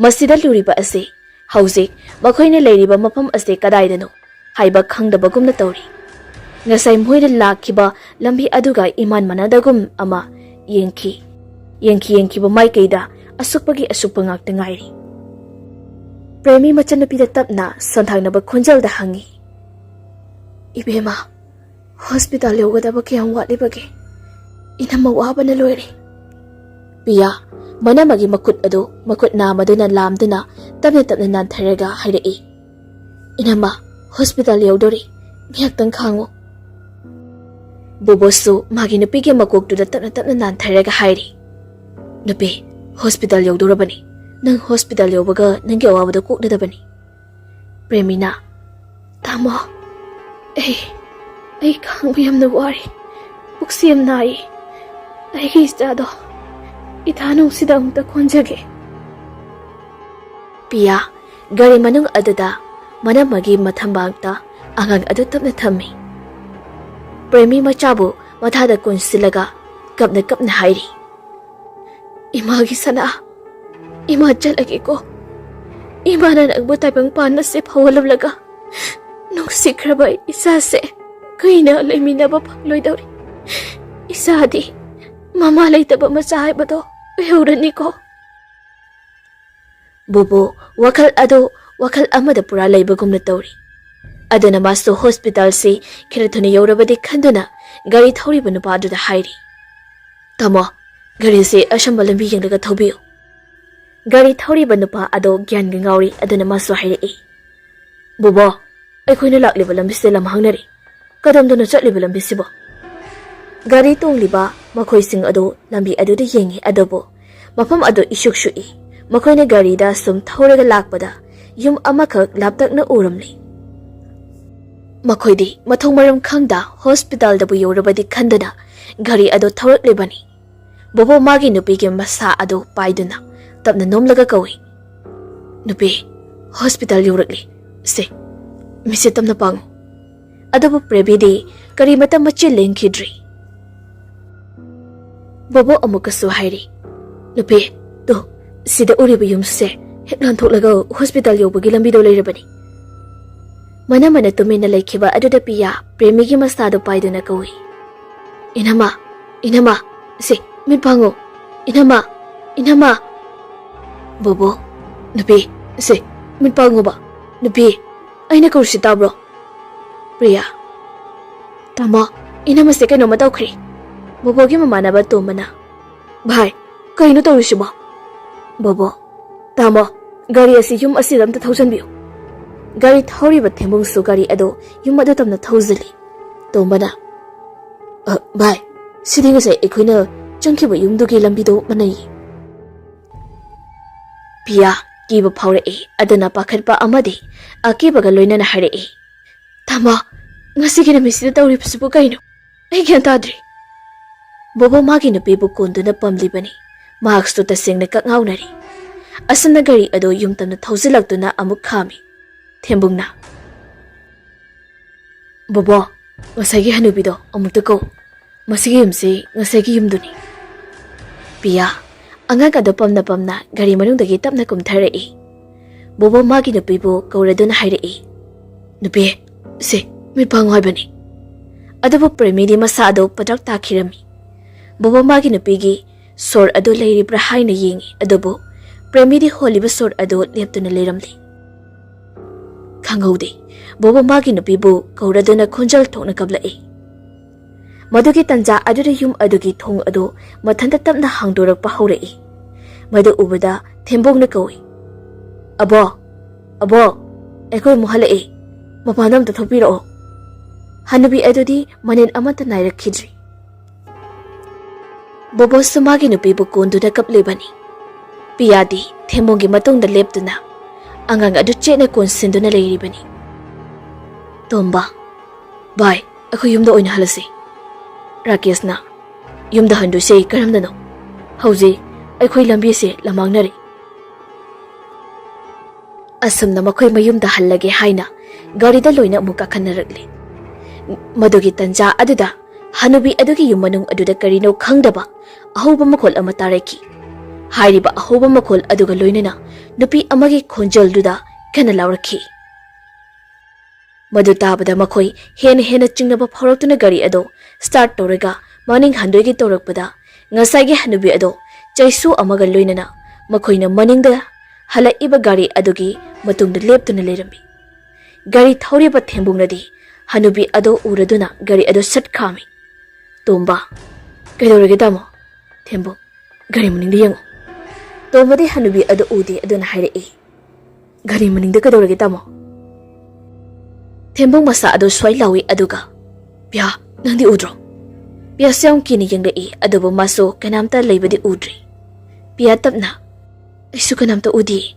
ꯃꯁꯤꯗ ꯂꯨꯔꯤꯕ ꯑꯁꯤ ꯍꯧꯖꯤꯛ ꯃꯈꯣꯏꯅ ꯂꯩꯔꯤꯕ ꯃꯐꯝ ꯑꯁꯤ ꯀꯗꯥꯏꯗꯅꯣ ꯍꯥꯏꯕ ꯈꯪꯗꯕꯒꯨꯝꯅ ꯇꯧꯔꯤ꯫ ꯉꯁꯥꯏ ꯃꯈꯣꯏꯅ ꯂꯥꯛꯈꯤꯕ ꯂꯝꯕꯤ ꯑꯗꯨꯒ ꯏꯃꯥꯟ ꯃꯥꯟꯅꯗꯒꯨꯝ ꯑꯃ ꯌꯦꯡꯈꯤ꯫ ꯌꯦꯡꯈꯤ ꯌꯦꯡꯈꯤꯕ ꯃꯥꯏꯀꯩꯗ ꯑꯁꯨꯛꯄꯒꯤ ꯑꯁꯨꯛꯄ ꯉꯥꯛꯇ ꯉꯥꯏꯔꯤ꯫ ꯄ꯭ꯔꯦꯃꯤ ꯃꯆꯟꯅꯨꯄꯤꯗ ꯇꯞꯅ ꯁꯣꯟꯊꯥꯡꯅꯕ ꯈꯣꯟꯖꯦꯜꯗ ꯍꯪꯉꯤ, "ꯏꯕꯦꯝꯃ, ꯍꯣꯁꯄꯤꯇꯥꯜ ꯌꯧꯒꯗꯕ ꯀꯌꯥꯝ ꯋꯥꯠꯂꯤꯕꯒꯦ? ꯏꯅꯝꯃ ꯋꯥꯕꯅ ꯂꯣꯏꯔꯦ꯫" ꯄꯤꯌꯥ ꯃꯅꯝꯃꯒꯤ ꯃꯈꯨꯠ ꯑꯗꯨ ꯃꯈꯨꯠ ꯅꯥꯝꯃꯗꯨꯅ ꯂꯥꯝꯗꯨꯅ ꯇꯞꯅ ꯇꯞꯅ ꯅꯥꯟꯊꯔꯒ ꯍꯥꯏꯔꯛꯏ, "ꯏꯅꯝꯃ, ꯍꯣꯁꯄꯤꯇꯥꯜ ꯌꯧꯗꯣꯔꯤ, ꯉꯥꯏꯍꯥꯛꯇꯪ ꯈꯥꯡꯉꯨ꯫" ꯕꯣꯕꯣꯁꯨ ꯃꯥꯒꯤ ꯅꯨꯄꯤꯒꯤ ꯃꯀꯣꯛꯇꯨꯗ ꯇꯞꯅ ꯇꯞꯅ ꯅꯥꯟꯊꯔꯒ ꯍꯥꯏꯔꯤ, "ꯅꯨꯄꯤ, ꯍꯣꯁꯄꯤꯇꯥꯜ ꯌꯧꯗꯣꯔꯕꯅꯤ꯫ ꯅꯪ ꯍꯣꯁꯄꯤꯇꯥꯜ ꯌꯧꯕꯒ ꯅꯪꯒꯤ ꯑꯋꯥꯕꯗꯣ ꯀꯣꯛꯅꯗꯕꯅꯤ꯫" ꯄ꯭ꯔꯦꯃꯤꯅ, "ꯇꯥꯃꯣ, ꯑꯩ, ꯑꯩ ꯈꯥꯡꯕ ꯌꯥꯝꯅ ꯋꯥꯔꯤ꯫ ꯄꯨꯛꯁꯤ ꯌꯥꯝ ꯅꯥꯏ꯫ ꯑꯩꯒꯤ ꯏꯆꯥꯗꯣ ꯏꯊꯥ ꯅꯨꯡꯁꯤꯗ ꯑꯃꯨꯛꯇ ꯀꯣꯟꯖꯒꯦ꯫" ꯄꯤꯌꯥ ꯒꯥꯔꯤ ꯃꯅꯨꯡ ꯑꯗꯨꯗ ꯃꯅꯝꯃꯒꯤ ꯃꯊꯝꯕꯥꯛꯇ ꯑꯉꯥꯡ ꯑꯗꯨ ꯇꯞꯅ ꯊꯝꯃꯤ꯫ ꯄ꯭ꯔꯦꯃꯤ ꯃꯆꯥꯕꯨ ꯃꯊꯥꯗ ꯀꯣꯟꯁꯤꯜꯂꯒ ꯀꯞꯅ ꯀꯞꯅ ꯍꯥꯏꯔꯤ, "ꯏꯃꯥꯒꯤ ꯁꯅꯥ, ꯏꯃꯥ ꯆꯠꯂꯒꯦꯀꯣ꯫ ꯏꯃꯥꯅ ꯅꯪꯕꯨ ꯇꯥꯏꯕꯪ ꯄꯥꯟꯕꯁꯦ ꯐꯥꯎꯍꯜꯂꯝꯂꯒ ꯅꯨꯡꯁꯤꯈ꯭ꯔꯕ ꯏꯆꯥꯁꯦ ꯀꯨꯏꯅ ꯂꯩꯃꯤꯟꯅꯕ ꯐꯪꯂꯣꯏꯗꯧꯔꯤ꯫ ꯏꯆꯥꯗꯤ ꯃꯃꯥ ꯂꯩꯇꯕ ꯃꯆꯥ ꯍꯥꯏꯕꯗꯣ ꯑꯣꯏꯍꯧꯔꯅꯤꯀꯣ"꯫ ꯕꯣꯕꯣ ꯋꯥꯈꯜ ꯑꯗꯨ ꯋꯥꯈꯜ ꯑꯃꯗ ꯄꯨꯔꯥ ꯂꯩꯕꯒꯨꯝꯅ ꯇꯧꯔꯤ꯫ ꯑꯗꯨꯅ ꯃꯥꯁꯨ ꯍꯣꯁꯄꯤꯇꯥꯜꯁꯤ ꯈꯔ ꯊꯨꯅ ꯌꯧꯔꯕꯗꯤ ꯈꯟꯗꯨꯅ ꯒꯥꯔꯤ ꯊꯧꯔꯤꯕ ꯅꯨꯄꯥ ꯑꯗꯨꯗ ꯍꯥꯏꯔꯤ, "ꯇꯥꯃꯣ, ꯒꯥꯔꯤꯁꯤ ꯑꯁꯝꯕ ꯂꯝꯕꯤ ꯌꯦꯡꯂꯒ ꯊꯧꯕꯤꯌꯨ"꯫ ꯒꯥꯔꯤ ꯊꯧꯔꯤꯕ ꯅꯨꯄꯥ ꯑꯗꯣ ꯒ꯭ꯌꯥꯟꯒ ꯉꯥꯎꯔꯤ꯫ ꯑꯗꯨꯅ ꯃꯥꯁꯨ ꯍꯥꯏꯔꯛꯏ, "ꯕꯣꯕꯣ, ꯑꯩꯈꯣꯏꯅ ꯂꯥꯛꯂꯤꯕ ꯂꯝꯕꯤꯁꯦ ꯂꯝꯍꯥꯡꯅꯔꯤ꯫ ꯀꯗꯣꯝꯗꯅꯣ ꯆꯠꯂꯤꯕ ꯂꯝꯕꯤꯁꯤꯕꯣ?" ꯒꯥꯔꯤ ꯇꯣꯡꯂꯤꯕ ꯃꯈꯣꯏꯁꯤꯡ ꯑꯗꯨ ꯂꯝꯕꯤ ꯑꯗꯨꯗ ꯌꯦꯡꯉꯤ, ꯑꯗꯨꯕꯨ ꯃꯐꯝ ꯑꯗꯨ ꯏꯁꯨꯛ ꯁꯨꯛꯏ꯫ ꯃꯈꯣꯏꯅ ꯒꯥꯔꯤꯗ ꯁꯨꯝ ꯊꯧꯔꯒ ꯂꯥꯛꯄꯗ ꯌꯨꯝ ꯑꯃꯈꯛ ꯂꯥꯞꯇꯛꯅ ꯎꯔꯝꯂꯤ꯫ ꯃꯈꯣꯏꯗꯤ ꯃꯊꯣꯡ ꯃꯔꯝ ꯈꯪꯗ ꯍꯣꯁꯄꯤꯇꯥꯜꯗꯕꯨ ꯌꯧꯔꯕꯗꯤ ꯈꯟꯗꯨꯅ ꯒꯥꯔꯤ ꯑꯗꯨ ꯊꯧꯔꯛꯂꯤꯕꯅꯤ꯫ ꯕꯣꯕꯣ ꯃꯥꯒꯤ ꯅꯨꯄꯤꯒꯤ ꯃꯁꯥ ꯑꯗꯨ ꯄꯥꯏꯗꯨꯅ ꯇꯞꯅ ꯅꯣꯝꯂꯒ ꯀꯧꯏ, "ꯅꯨꯄꯤ, ꯍꯣꯁꯄꯤꯇꯥꯜ ꯌꯧꯔꯛꯂꯤ꯫ ꯁꯦ, ꯃꯤꯠꯁꯦ ꯇꯞꯅ ꯄꯥꯡꯉꯨ"꯫ ꯑꯗꯨꯕꯨ ꯄ꯭ꯔꯦꯕꯤꯗꯤ ꯀꯔꯤꯃꯇ ꯃꯆꯤꯟ ꯂꯦꯡꯈꯤꯗ꯭ꯔꯤ꯫ ꯕꯣꯕꯣ ꯑꯃꯨꯛꯀꯁꯨ ꯍꯥꯏꯔꯤ, "ꯅꯨꯄꯤ, ꯇꯨ, ꯁꯤꯗ ꯎꯔꯤꯕ ꯌꯨꯝꯁꯦ ꯍꯦꯛ ꯂꯥꯟꯊꯣꯛꯂꯒ ꯍꯣꯁꯄꯤꯇꯥꯜ ꯌꯧꯕꯒꯤ ꯂꯝꯕꯤꯗꯣ ꯂꯩꯔꯕꯅꯤ"꯫ ꯃꯅꯝ ꯃꯅ ꯇꯨꯃꯤꯟꯅ ꯂꯩꯈꯤꯕ ꯑꯗꯨꯗ ꯄꯤꯌꯥ ꯄ꯭ꯔꯦꯃꯤꯒꯤ ꯃꯁꯥꯗꯨ ꯄꯥꯏꯗꯨꯅ ꯀꯧꯏ, "ꯏꯅꯝꯃ, ꯏꯅꯝꯃ, ꯁꯦ, ꯃꯤꯠ ꯄꯥꯡꯉꯨ꯫ ꯏꯅꯝꯃ, ꯏꯅꯝꯃ"꯫ "ꯕꯣꯕꯣ, ꯅꯨꯄꯤ, ꯁꯦ, ꯃꯤꯠ ꯄꯥꯡꯉꯨꯕ꯫ ꯅꯨꯄꯤ, ꯑꯩꯅ ꯀꯧꯔꯤꯁꯤ ꯇꯥꯕ꯭ꯔꯣ?" ꯄ꯭ꯔꯤꯌꯥ, "ꯇꯥꯃꯣ, ꯏꯅꯝꯃꯁꯦ ꯀꯩꯅꯣꯝꯃ ꯇꯧꯈ꯭ꯔꯦ"꯫ ꯕꯣꯕꯣꯒꯤ ꯃꯃꯥꯟꯅꯕ ꯇꯣꯝꯕꯅ, "ꯚꯥꯏ, ꯀꯩꯅꯣ ꯇꯧꯔꯤꯁꯤꯕꯣ?" ꯕꯣꯕꯣ, "ꯇꯥꯃꯣ, ꯒꯥꯔꯤ ꯑꯁꯤ ꯌꯨꯝ ꯑꯁꯤꯗ ꯑꯝꯇ ꯊꯧꯖꯤꯟꯕꯤꯌꯨ"꯫ ꯒꯥꯔꯤ ꯊꯧꯔꯤꯕ ꯊꯦꯝꯕꯨꯡꯁꯨ ꯒꯥꯔꯤ ꯑꯗꯨ ꯌꯨꯝ ꯑꯗꯨ ꯇꯝꯅ ꯊꯧꯖꯤꯜꯂꯤ꯫ ꯇꯣꯝꯕꯅ, "ꯑ, ꯚꯥꯏ, ꯁꯤꯗꯤ ꯉꯁꯥꯏ ꯑꯩꯈꯣꯏꯅ ꯆꯪꯈꯤꯕ ꯌꯨꯝꯗꯨꯒꯤ ꯂꯝꯕꯤꯗꯣ ꯃꯥꯟꯅꯩꯌꯦ"꯫ ꯄꯤꯌꯥ ꯀꯤꯕ ꯐꯥꯎꯔꯛꯏ, ꯑꯗꯨꯅ ꯄꯥꯈꯠꯄ ꯑꯃꯗꯤ ꯑꯀꯤꯕꯒ ꯂꯣꯏꯅꯅ ꯍꯥꯏꯔꯛꯏ, "ꯇꯥꯃꯣ, ꯉꯁꯤꯒꯤ ꯅꯨꯃꯤꯠꯁꯤꯗ ꯇꯧꯔꯤꯕꯁꯤꯕꯨ ꯀꯩꯅꯣ? ꯑꯩ ꯒ꯭ꯌꯥꯟ ꯇꯥꯗ꯭ꯔꯦ"꯫ ꯕꯣꯕꯣ ꯃꯥꯒꯤ ꯅꯨꯄꯤꯕꯨ ꯀꯣꯟꯗꯨꯅ ꯄꯝꯂꯤꯕꯅꯤ꯫ ꯃꯍꯥꯛꯁꯨ ꯇꯁꯦꯡꯅ ꯀꯛꯉꯥꯎꯅꯔꯦ꯫ ꯑꯁꯨꯝꯅ ꯒꯥꯔꯤ ꯑꯗꯨ ꯌꯨꯝꯇꯝꯅ ꯊꯧꯖꯤꯜꯂꯛꯇꯨꯅ ꯑꯃꯨꯛ ꯈꯥꯝꯃꯤ꯫ ꯊꯦꯝꯕꯨꯡꯅ, "ꯕꯣꯕꯣ, ꯉꯁꯥꯏꯒꯤ ꯍꯅꯨꯕꯤꯗꯣ ꯑꯃꯨꯛꯇ ꯀꯧ"꯫ "ꯃꯁꯤꯒꯤ ꯌꯨꯝꯁꯤ ꯉꯁꯥꯏꯒꯤ ꯌꯨꯝꯗꯨꯅꯤ꯫" ꯄꯤꯌꯥ ꯑꯉꯥꯡ ꯑꯗꯨ ꯄꯝꯅ ꯄꯝꯅ ꯒꯥꯔꯤ ꯃꯅꯨꯡꯗꯒꯤ ꯇꯞꯅ ꯀꯨꯝꯊꯔꯛꯏ꯫ ꯕꯣꯕꯣ ꯃꯥꯒꯤ ꯅꯨꯄꯤꯕꯨ ꯀꯧꯔꯗꯨꯅ ꯍꯥꯏꯔꯛꯏ, "ꯅꯨꯄꯤ, ꯁꯦ, ꯃꯤꯠ ꯄꯥꯡꯉꯨ ꯍꯥꯏꯕꯅꯤ꯫" ꯑꯗꯨꯕꯨ ꯄ꯭ꯔꯦꯃꯤꯗꯤ ꯃꯁꯥ ꯑꯗꯨ ꯄꯗ꯭ꯔꯛ ꯇꯥꯈꯤꯔꯝꯃꯤ꯫ ꯕꯣꯕꯣ ꯃꯥꯒꯤ ꯅꯨꯄꯤꯒꯤ ꯁꯣꯔ ꯑꯗꯨ ꯂꯩꯔꯤꯕ꯭ꯔꯥ ꯍꯥꯏꯅ ꯌꯦꯡꯉꯤ, ꯑꯗꯨꯕꯨ ꯄ꯭ꯔꯦꯃꯤꯗꯤ ꯍꯣꯜꯂꯤꯕ ꯁꯣꯔ ꯑꯗꯨ ꯂꯦꯞꯇꯨꯅ ꯂꯩꯔꯝꯂꯦ꯫ ꯈꯪꯍꯧꯗꯦ, ꯕꯣꯕꯣ ꯃꯥꯒꯤ ꯅꯨꯄꯤꯕꯨ ꯀꯧꯔꯗꯨꯅ ꯈꯣꯟꯖꯦꯜ ꯊꯣꯛꯅ ꯀꯞꯂꯛꯏ꯫ ꯃꯗꯨꯒꯤ ꯇꯟꯖꯥ ꯑꯗꯨꯗ ꯌꯨꯝ ꯑꯗꯨꯒꯤ ꯊꯣꯡ ꯑꯗꯨ ꯃꯊꯟꯇ ꯇꯞꯅ ꯍꯥꯡꯗꯣꯔꯛꯄ ꯍꯧꯔꯛꯏ꯫ ꯃꯗꯨ ꯎꯕꯗ ꯊꯦꯝꯕꯣꯡꯅ ꯀꯧꯏ, "ꯑꯕꯣ, ꯑꯕꯣ, ꯑꯩꯈꯣꯏ ꯑꯃꯨꯛ ꯍꯜꯂꯛꯑꯦ꯫ ꯃꯄꯥꯟꯗ ꯑꯝꯇ ꯊꯣꯛꯄꯤꯔꯛꯑꯣ꯫" ꯍꯅꯨꯕꯤ ꯑꯗꯨꯗꯤ ꯃꯅꯤꯟ ꯑꯃꯠꯇ ꯅꯥꯏꯔꯛꯈꯤꯗ꯭ꯔꯤ꯫ ꯕꯣꯕꯣꯁꯨ ꯃꯥꯒꯤ ꯅꯨꯄꯤꯕꯨ ꯀꯣꯟꯗꯨꯅ ꯀꯞꯂꯤꯕꯅꯤ꯫ ꯄꯤꯌꯥꯗꯤ ꯊꯦꯝꯕꯣꯡꯒꯤ ꯃꯇꯨꯡꯗ ꯂꯦꯞꯇꯨꯅ ꯑꯉꯥꯡ ꯑꯗꯨ ꯆꯦꯠꯅ ꯀꯣꯟꯁꯤꯟꯗꯨꯅ ꯂꯩꯔꯤꯕꯅꯤ꯫ ꯇꯣꯝꯕ, "ꯚꯥꯏ, ꯑꯩꯈꯣꯏ ꯌꯨꯝꯗ ꯑꯣꯏꯅ ꯍꯜꯂꯁꯤ꯫" ꯔꯥꯀꯦꯁꯅ, "ꯌꯨꯝꯗ ꯍꯟꯗꯣꯏꯁꯦ ꯀꯔꯝꯅꯅꯣ? ꯍꯧꯖꯤꯛ ꯑꯩꯈꯣꯏ ꯂꯝꯕꯤꯁꯦ ꯂꯝꯃꯥꯡꯅꯔꯦ꯫" ꯑꯁꯨꯝꯅ ꯃꯈꯣꯏ ꯃꯌꯨꯝꯗ ꯍꯜꯂꯒꯦ ꯍꯥꯏꯅ ꯒꯥꯔꯤꯗ ꯂꯣꯏꯅ ꯑꯃꯨꯛ ꯀꯥꯈꯠꯅꯔꯛꯂꯦ꯫ ꯃꯗꯨꯒꯤ ꯇꯟꯖꯥ ꯑꯗꯨꯗ ꯍꯅꯨꯕꯤ ꯑꯗꯨꯒꯤ ꯌꯨꯝ ꯃꯅꯨꯡ ꯑꯗꯨꯗ ꯀꯔꯤꯅꯣ ꯈꯪꯗꯕ ꯑꯍꯧꯕ ꯃꯈꯣꯜ ꯑꯃ ꯇꯥꯔꯛꯈꯤ꯫ ꯍꯥꯏꯔꯤꯕ ꯑꯍꯧꯕ ꯃꯈꯣꯜ ꯑꯗꯨꯒ ꯂꯣꯏꯅꯅ ꯅꯨꯄꯤ ꯑꯃꯒꯤ ꯈꯣꯟꯖꯦꯜꯗꯨꯗ ꯀꯟꯅ ꯂꯥꯎꯔꯛꯈꯤ꯫ ꯃꯗꯨ ꯇꯥꯕꯗ ꯃꯈꯣꯏ ꯍꯦꯟꯅ ꯍꯦꯟꯅ ꯆꯤꯡꯅꯕ ꯐꯥꯎꯔꯛꯇꯨꯅ ꯒꯥꯔꯤ ꯑꯗꯨ start ꯇꯧꯔꯒ ꯃꯅꯤꯡ ꯍꯟꯗꯣꯏꯒꯤ ꯇꯧꯔꯛꯄꯗ, ꯉꯁꯥꯏꯒꯤ ꯍꯅꯨꯕꯤ ꯑꯗꯣ ꯆꯩꯁꯨ ꯑꯃꯒ ꯂꯣꯏꯅꯅ ꯃꯈꯣꯏꯅ ꯃꯅꯤꯡꯗ ꯍꯜꯂꯛꯏꯕ ꯒꯥꯔꯤ ꯑꯗꯨꯒꯤ ꯃꯇꯨꯡꯗ ꯂꯦꯞꯇꯨꯅ ꯂꯩꯔꯝꯃꯤ꯫ ꯒꯥꯔꯤ ꯊꯧꯔꯤꯕ ꯊꯦꯝꯕꯨꯡꯅꯗꯤ ꯍꯅꯨꯕꯤ ꯑꯗꯣ ꯎꯔꯗꯨꯅ ꯒꯥꯔꯤ ꯑꯗꯨ ꯁꯠ ꯈꯥꯝꯃꯤ꯫ "ꯇꯣꯝꯕ, ꯀꯩꯗꯧꯔꯒꯦ ꯇꯥꯃꯣ?" "ꯊꯦꯝꯕꯨꯡ, ꯒꯥꯔꯤ ꯃꯅꯤꯡꯗ ꯌꯦꯡꯉꯨ꯫" ꯇꯣꯝꯕꯗꯤ ꯍꯅꯨꯕꯤ ꯑꯗꯨ ꯎꯗꯦ, ꯑꯗꯨꯅ ꯍꯥꯏꯔꯛꯏ, "ꯒꯥꯔꯤ ꯃꯅꯤꯡꯗ ꯀꯩꯗꯧꯔꯒꯦ ꯇꯥꯃꯣ?" ꯊꯦꯝꯕꯨꯡ ꯃꯁꯥ ꯑꯗꯨ ꯁ꯭ꯋꯥꯏ ꯂꯥꯎꯏ, ꯑꯗꯨꯒ, "ꯄꯤꯌꯥ, ꯅꯪꯗꯤ ꯎꯗ꯭ꯔꯣ?" ꯄꯤꯌꯥꯁꯨ ꯌꯥꯝ ꯀꯤꯅ ꯌꯦꯡꯂꯛꯏ, ꯑꯗꯨꯕꯨ ꯃꯥꯁꯨ ꯀꯅꯥꯝꯇ ꯂꯩꯕꯗꯤ ꯎꯗ꯭ꯔꯤ꯫ ꯄꯤꯌꯥ ꯇꯞꯅ, "ꯑꯩꯁꯨ ꯀꯅꯥꯝꯇ ꯎꯗꯦ꯫"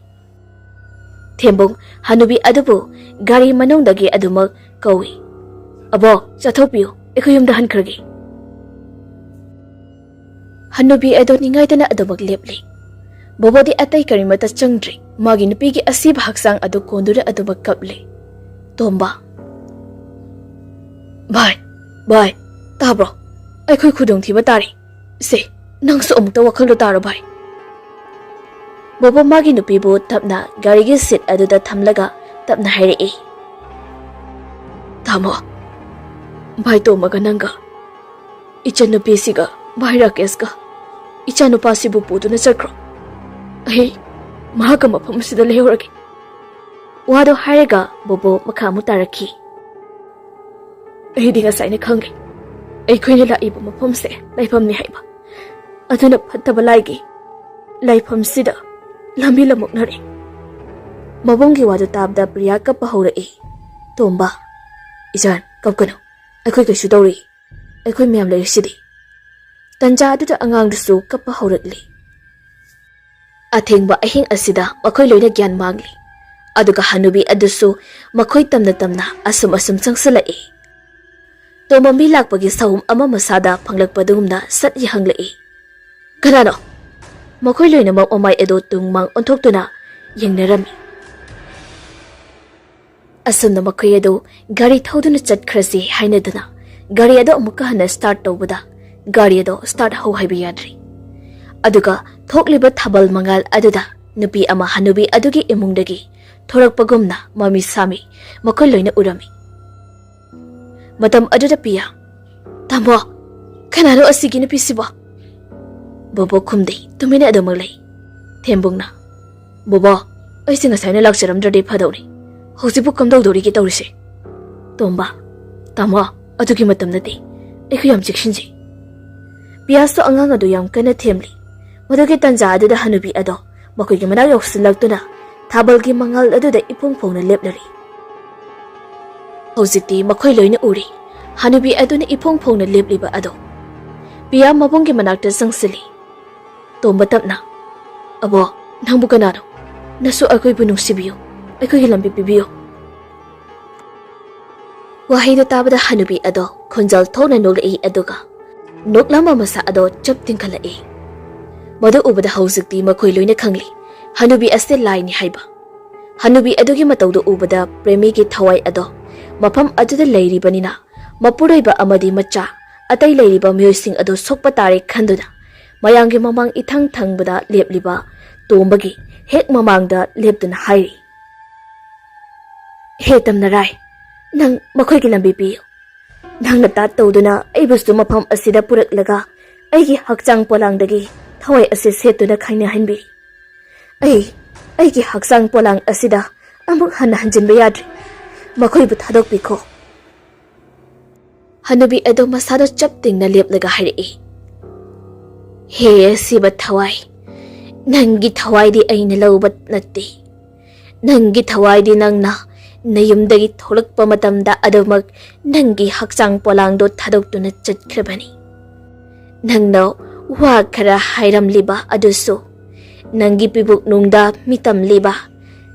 ꯊꯦꯝꯕꯨꯡ ꯍꯅꯨꯕꯤ ꯑꯗꯨꯕꯨ ꯒꯥꯔꯤ ꯃꯅꯨꯡꯗꯒꯤ ꯑꯗꯨꯃꯛ ꯀꯧꯏ, "ꯑꯕꯣ, ꯆꯠꯊꯣꯛꯄꯤꯌꯨ, ꯑꯩꯈꯣꯏ ꯌꯨꯝꯗ ꯍꯟꯈ꯭ꯔꯒꯦ꯫" ꯍꯅꯨꯕꯤ ꯑꯗꯨ ꯅꯤꯡꯉꯥꯏꯗꯅ ꯑꯗꯨꯃꯛ ꯂꯦꯞꯂꯤ꯫ ꯕꯣꯕꯣꯗꯤ ꯑꯇꯩ ꯀꯔꯤꯃꯠꯇ ꯆꯪꯗ꯭ꯔꯤ, ꯃꯥꯒꯤ ꯅꯨꯄꯤꯒꯤ ꯑꯁꯤꯕ ꯍꯛꯆꯥꯡ ꯑꯗꯨ ꯀꯣꯟꯗꯨꯅ ꯑꯗꯨꯃꯛ ꯀꯞꯂꯤ꯫ ꯇꯣꯝꯕ, "ꯚꯥꯏ, ꯚꯥꯏ, ꯇꯥꯕ꯭ꯔꯣ? ꯑꯩꯈꯣꯏ ꯈꯨꯗꯣꯡꯊꯤꯕ ꯇꯥꯔꯦ꯫ ꯁꯦ, ꯅꯪꯁꯨ ꯑꯃꯨꯛꯇ ꯋꯥꯈꯜꯗꯣ ꯇꯥꯔꯣ ꯚꯥꯏ꯫ ꯕꯣꯕꯣ ꯃꯥꯒꯤ ꯅꯨꯄꯤꯕꯨ ꯇꯞꯅ ꯒꯥꯔꯤꯒꯤ ꯁꯤꯠ ꯑꯗꯨꯗ ꯊꯝꯂꯒ ꯇꯞꯅ ꯍꯥꯏꯔꯛꯏ꯫ ꯇꯥꯃꯣ, ꯚꯥꯏ ꯇꯣꯝꯕꯒ ꯅꯪꯒ, ꯏꯆꯟꯅꯨꯄꯤꯁꯤꯒ ꯚꯥꯏ ꯔꯥꯀꯦꯁꯀ, ꯏꯆꯥꯅꯨꯄꯥꯁꯤꯕꯨ ꯄꯨꯗꯨꯅ ꯆꯠꯈ꯭ꯔꯣ꯫ ꯑꯩ ꯃꯍꯥꯛꯀ ꯃꯐꯝ ꯑꯁꯤꯗ ꯂꯩꯍꯧꯔꯒꯦ꯫ ꯋꯥꯗꯣ ꯍꯥꯏꯔꯒ ꯕꯣꯕꯣ ꯃꯈꯥ ꯑꯃꯨꯛ ꯇꯥꯔꯛꯈꯤ꯫ ꯑꯩꯗꯤ ꯉꯁꯥꯏꯅ ꯈꯪꯂꯦ, ꯑꯩꯈꯣꯏꯅ ꯂꯥꯛꯏꯕ ꯃꯐꯝꯁꯦ ꯂꯥꯏꯐꯝꯅꯤ ꯍꯥꯏꯕ꯫ ꯑꯗꯨꯅ ꯐꯠꯇꯕ ꯂꯥꯏꯒꯤ ꯂꯥꯏꯐꯝꯁꯤꯗ ꯂꯝꯕꯤ ꯂꯝꯃꯛꯅꯔꯦ꯫ ꯃꯕꯨꯡꯒꯤ ꯋꯥꯗꯨ ꯇꯥꯕꯗ ꯄ꯭ꯔꯤꯌꯥ ꯀꯞꯄ ꯍꯧꯔꯛꯏ꯫ ꯇꯣꯝꯕ, ꯏꯆꯥꯟ, ꯀꯞꯀꯅꯨ꯫ ꯑꯩꯈꯣꯏ ꯀꯩꯁꯨ ꯇꯧꯔꯣꯏ꯫ ꯑꯩꯈꯣꯏ ꯃꯌꯥꯝ ꯂꯩꯔꯤꯁꯤꯗꯤ꯫ ꯇꯟꯖꯥ ꯑꯗꯨꯗ ꯑꯉꯥꯡꯗꯨꯁꯨ ꯀꯞꯄ ꯍꯧꯔꯛꯂꯤ꯫ ꯑꯊꯦꯡꯕ ꯑꯍꯤꯡ ꯑꯁꯤꯗ ꯃꯈꯣꯏ ꯂꯣꯏꯅ ꯒ꯭ꯌꯥꯟ ꯃꯥꯡꯂꯤ꯫ ꯑꯗꯨꯒ ꯍꯅꯨꯕꯤ ꯑꯗꯨꯁꯨ ꯃꯈꯣꯏ ꯇꯝꯅ ꯇꯝꯅ ꯑꯁꯨꯝ ꯑꯁꯨꯝ ꯆꯪꯁꯤꯜꯂꯛꯏ꯫ ꯇꯣꯝꯕ ꯃꯤ ꯂꯥꯛꯄꯒꯤ ꯁꯍꯨꯝ ꯑꯃ ꯃꯁꯥꯗ ꯐꯪꯂꯛꯄꯗꯨꯒꯨꯝꯅ ꯁꯠ ꯌꯥꯍꯪꯂꯛꯏ꯫ "ꯀꯅꯥꯅꯣ?" ꯃꯈꯣꯏ ꯂꯣꯏꯅꯃꯛ ꯃꯃꯥꯏ ꯑꯗꯨ ꯇꯨꯡ ꯃꯥꯡ ꯑꯣꯟꯊꯣꯛꯇꯨꯅ ꯌꯦꯡꯅꯔꯝꯃꯤ꯫ ꯑꯁꯨꯝꯅ ꯃꯈꯣꯏ ꯑꯗꯨ ꯒꯥꯔꯤ ꯊꯧꯗꯨꯅ ꯆꯠꯈ꯭ꯔꯁꯤ ꯍꯥꯏꯅꯗꯨꯅ ꯒꯥꯔꯤ ꯑꯗꯨ ꯑꯃꯨꯛꯀ ꯍꯟꯅ ꯁ꯭ꯇꯥꯔꯠ ꯇꯧꯕꯗ ꯒꯥꯔꯤ ꯑꯗꯨ ꯁ꯭ꯇꯥꯔꯠ ꯍꯧ ꯍꯥꯏꯕ ꯌꯥꯗ꯭ꯔꯤ꯫ ꯑꯗꯨꯒ ꯊꯣꯛꯂꯤꯕ ꯊꯥꯕꯜ ꯃꯉꯥꯜ ꯑꯗꯨꯗ ꯅꯨꯄꯤ ꯑꯃ ꯍꯅꯨꯕꯤ ꯑꯗꯨꯒꯤ ꯏꯃꯨꯡꯗꯒꯤ ꯊꯣꯔꯛꯄꯒꯨꯝꯅ ꯃꯃꯤ ꯁꯥꯃꯤ ꯃꯈꯣꯏ ꯂꯣꯏꯅ ꯎꯔꯝꯃꯤ꯫ ꯃꯇꯝ ꯑꯗꯨꯗ ꯄꯤꯌꯥ, "ꯇꯥꯃꯣ, ꯀꯅꯥꯅꯣ ꯑꯁꯤꯒꯤ ꯅꯨꯄꯤꯁꯤꯕꯣ?" ꯕꯣꯕꯣ ꯈꯨꯝꯗꯦ, ꯇꯨꯃꯤꯟꯅ ꯑꯗꯨꯃꯛ ꯂꯩ꯫ ꯊꯦꯝꯕꯨꯡꯅ, "ꯕꯣꯕꯣ, ꯑꯩꯁꯦ ꯉꯁꯥꯏꯅ ꯂꯥꯛꯆꯔꯝꯗ꯭ꯔꯗꯤ ꯐꯗꯧꯅꯤ꯫ ꯍꯧꯖꯤꯛꯄꯨ ꯀꯝꯗꯧꯗꯧꯔꯤꯒꯦ ꯇꯧꯔꯤꯁꯦ?" ꯇꯣꯝꯕ, "ꯇꯥꯃꯣ, ꯑꯗꯨꯒꯤ ꯃꯇꯝ ꯅꯠꯇꯦ꯫ ꯑꯩꯈꯣꯏ ꯌꯥꯝ ꯆꯦꯛꯁꯤꯟꯁꯤ꯫" ꯄꯤꯌꯥꯁꯇꯣ ꯑꯉꯥꯡ ꯑꯗꯨ ꯌꯥꯝ ꯀꯟꯅ ꯊꯦꯝꯂꯤ꯫ ꯃꯗꯨꯒꯤ ꯇꯟꯖꯥ ꯑꯗꯨꯗ ꯍꯅꯨꯕꯤ ꯑꯗꯣ ꯃꯈꯣꯏꯒꯤ ꯃꯅꯥꯛ ꯌꯧꯁꯤꯜꯂꯛꯇꯨꯅ ꯊꯥꯕꯜꯒꯤ ꯃꯉꯥꯜ ꯑꯗꯨꯗ ꯏꯐꯣꯡ ꯐꯣꯡꯅ ꯂꯦꯞꯂꯔꯤ꯫ ꯍꯧꯖꯤꯛꯇꯤ ꯃꯈꯣꯏ ꯂꯣꯏꯅ ꯎꯔꯤ, ꯍꯅꯨꯕꯤ ꯑꯗꯨꯅ ꯏꯐꯣꯡ ꯐꯣꯡꯅ ꯂꯦꯞꯂꯤꯕ ꯑꯗꯣ꯫ ꯄꯤꯌꯥ ꯃꯕꯨꯡꯒꯤ ꯃꯅꯥꯛꯇ ꯆꯪꯁꯤꯜꯂꯤ꯫ ꯇꯣꯝꯕ ꯇꯞꯅ, "ꯑꯕꯣ, ꯅꯪꯕꯨ ꯀꯅꯥꯅꯣ? ꯅꯁꯨ ꯑꯩꯈꯣꯏꯕꯨ ꯅꯨꯡꯁꯤꯕꯤꯌꯨ, ꯑꯩꯈꯣꯏꯒꯤ ꯂꯝꯕꯤ ꯄꯤꯕꯤꯌꯨ꯫" ꯋꯥꯍꯩꯗꯨ ꯇꯥꯕꯗ ꯍꯅꯨꯕꯤ ꯑꯗꯣ ꯈꯣꯟꯖꯦꯜ ꯊꯣꯛꯅ ꯅꯣꯛꯂꯛꯏ, ꯑꯗꯨꯒ ꯅꯣꯛꯂꯝꯕ ꯃꯁꯥ ꯑꯗꯣ ꯆꯞ ꯇꯤꯡꯈꯠꯂꯛꯏ꯫ ꯃꯗꯨ ꯎꯕꯗ ꯍꯧꯖꯤꯛꯇꯤ ꯃꯈꯣꯏ ꯂꯣꯏꯅ ꯈꯪꯂꯤ, ꯍꯅꯨꯕꯤ ꯑꯁꯤ ꯂꯥꯏꯅꯤ ꯍꯥꯏꯕ꯫ ꯍꯅꯨꯕꯤ ꯑꯗꯨꯒꯤ ꯃꯇꯧꯗꯨ ꯎꯕꯗ ꯄ꯭ꯔꯦꯃꯤꯒꯤ ꯊꯋꯥꯏ ꯑꯗꯣ ꯃꯐꯝ ꯑꯗꯨꯗ ꯂꯩꯔꯤꯕꯅꯤꯅ, ꯃꯄꯨꯔꯣꯏꯕ ꯑꯃꯗꯤ ꯃꯆꯥ ꯑꯇꯩ ꯂꯩꯔꯤꯕ ꯃꯤꯑꯣꯏꯁꯤꯡ ꯑꯗꯨ ꯁꯣꯛꯄ ꯇꯥꯔꯦ ꯈꯟꯗꯨꯅ ꯃꯌꯥꯝꯒꯤ ꯃꯃꯥꯡ ꯏꯊꯪ ꯊꯪꯕꯗ ꯂꯦꯞꯂꯤꯕ ꯇꯣꯝꯕꯒꯤ ꯍꯦꯛ ꯃꯃꯥꯡꯗ ꯂꯦꯞꯇꯨꯅ ꯍꯥꯏꯔꯤ꯫ "ꯍꯦ ꯇꯝꯅꯔꯥꯏ, ꯅꯪ ꯃꯈꯣꯏꯒꯤ ꯂꯝꯕꯤ ꯄꯤꯌꯨ꯫ ꯅꯪꯅ ꯇꯥꯠ ꯇꯧꯗꯨꯅ ꯑꯩꯕꯨꯁꯨ ꯃꯐꯝ ꯑꯁꯤꯗ ꯄꯨꯔꯛꯂꯒ ꯑꯩꯒꯤ ꯍꯛꯆꯥꯡ ꯄꯣꯂꯥꯡꯗꯒꯤ ꯊꯋꯥꯏ ꯑꯁꯤ ꯁꯦꯠꯇꯨꯅ ꯈꯥꯏꯅꯍꯟꯕꯤꯔꯤ꯫ ꯑꯩ ꯑꯩꯒꯤ ꯍꯛꯆꯥꯡ ꯄꯣꯂꯥꯡ ꯑꯁꯤꯗ ꯑꯃꯨꯛ ꯍꯟꯅ ꯍꯟꯖꯤꯟꯕ ꯌꯥꯗ꯭ꯔꯤ꯫ ꯃꯈꯣꯏꯕꯨ ꯊꯥꯗꯣꯛꯄꯤꯈꯣ꯫" ꯍꯅꯨꯕꯤ ꯑꯗꯨ ꯃꯁꯥꯗꯣ ꯆꯞ ꯇꯤꯡꯅ ꯂꯦꯞꯂꯒ ꯍꯥꯏꯔꯛꯏ, "ꯍꯦ ꯑꯁꯤꯕ ꯊꯋꯥꯏ, ꯅꯪꯒꯤ ꯊꯋꯥꯏꯗꯤ ꯑꯩꯅ ꯂꯧꯕ ꯅꯠꯇꯦ꯫ ꯅꯪꯒꯤ ꯊꯋꯥꯏꯗꯤ ꯅꯪꯅ ꯅꯌꯨꯝꯗꯒꯤ ꯊꯣꯛꯂꯛꯄ ꯃꯇꯝꯗ ꯑꯗꯨꯃꯛ ꯅꯪꯒꯤ ꯍꯛꯆꯥꯡ ꯄꯣꯂꯥꯡꯗꯣ ꯊꯥꯗꯣꯛꯇꯨꯅ ꯆꯠꯈ꯭ꯔꯕꯅꯤ꯫ ꯅꯪꯅ ꯋꯥ ꯈꯔ ꯍꯥꯏꯔꯝꯂꯤꯕ ꯑꯗꯨꯁꯨ ꯅꯪꯒꯤ ꯄꯤꯕꯨꯛꯅꯨꯡꯗ ꯃꯤꯇꯝꯂꯤꯕ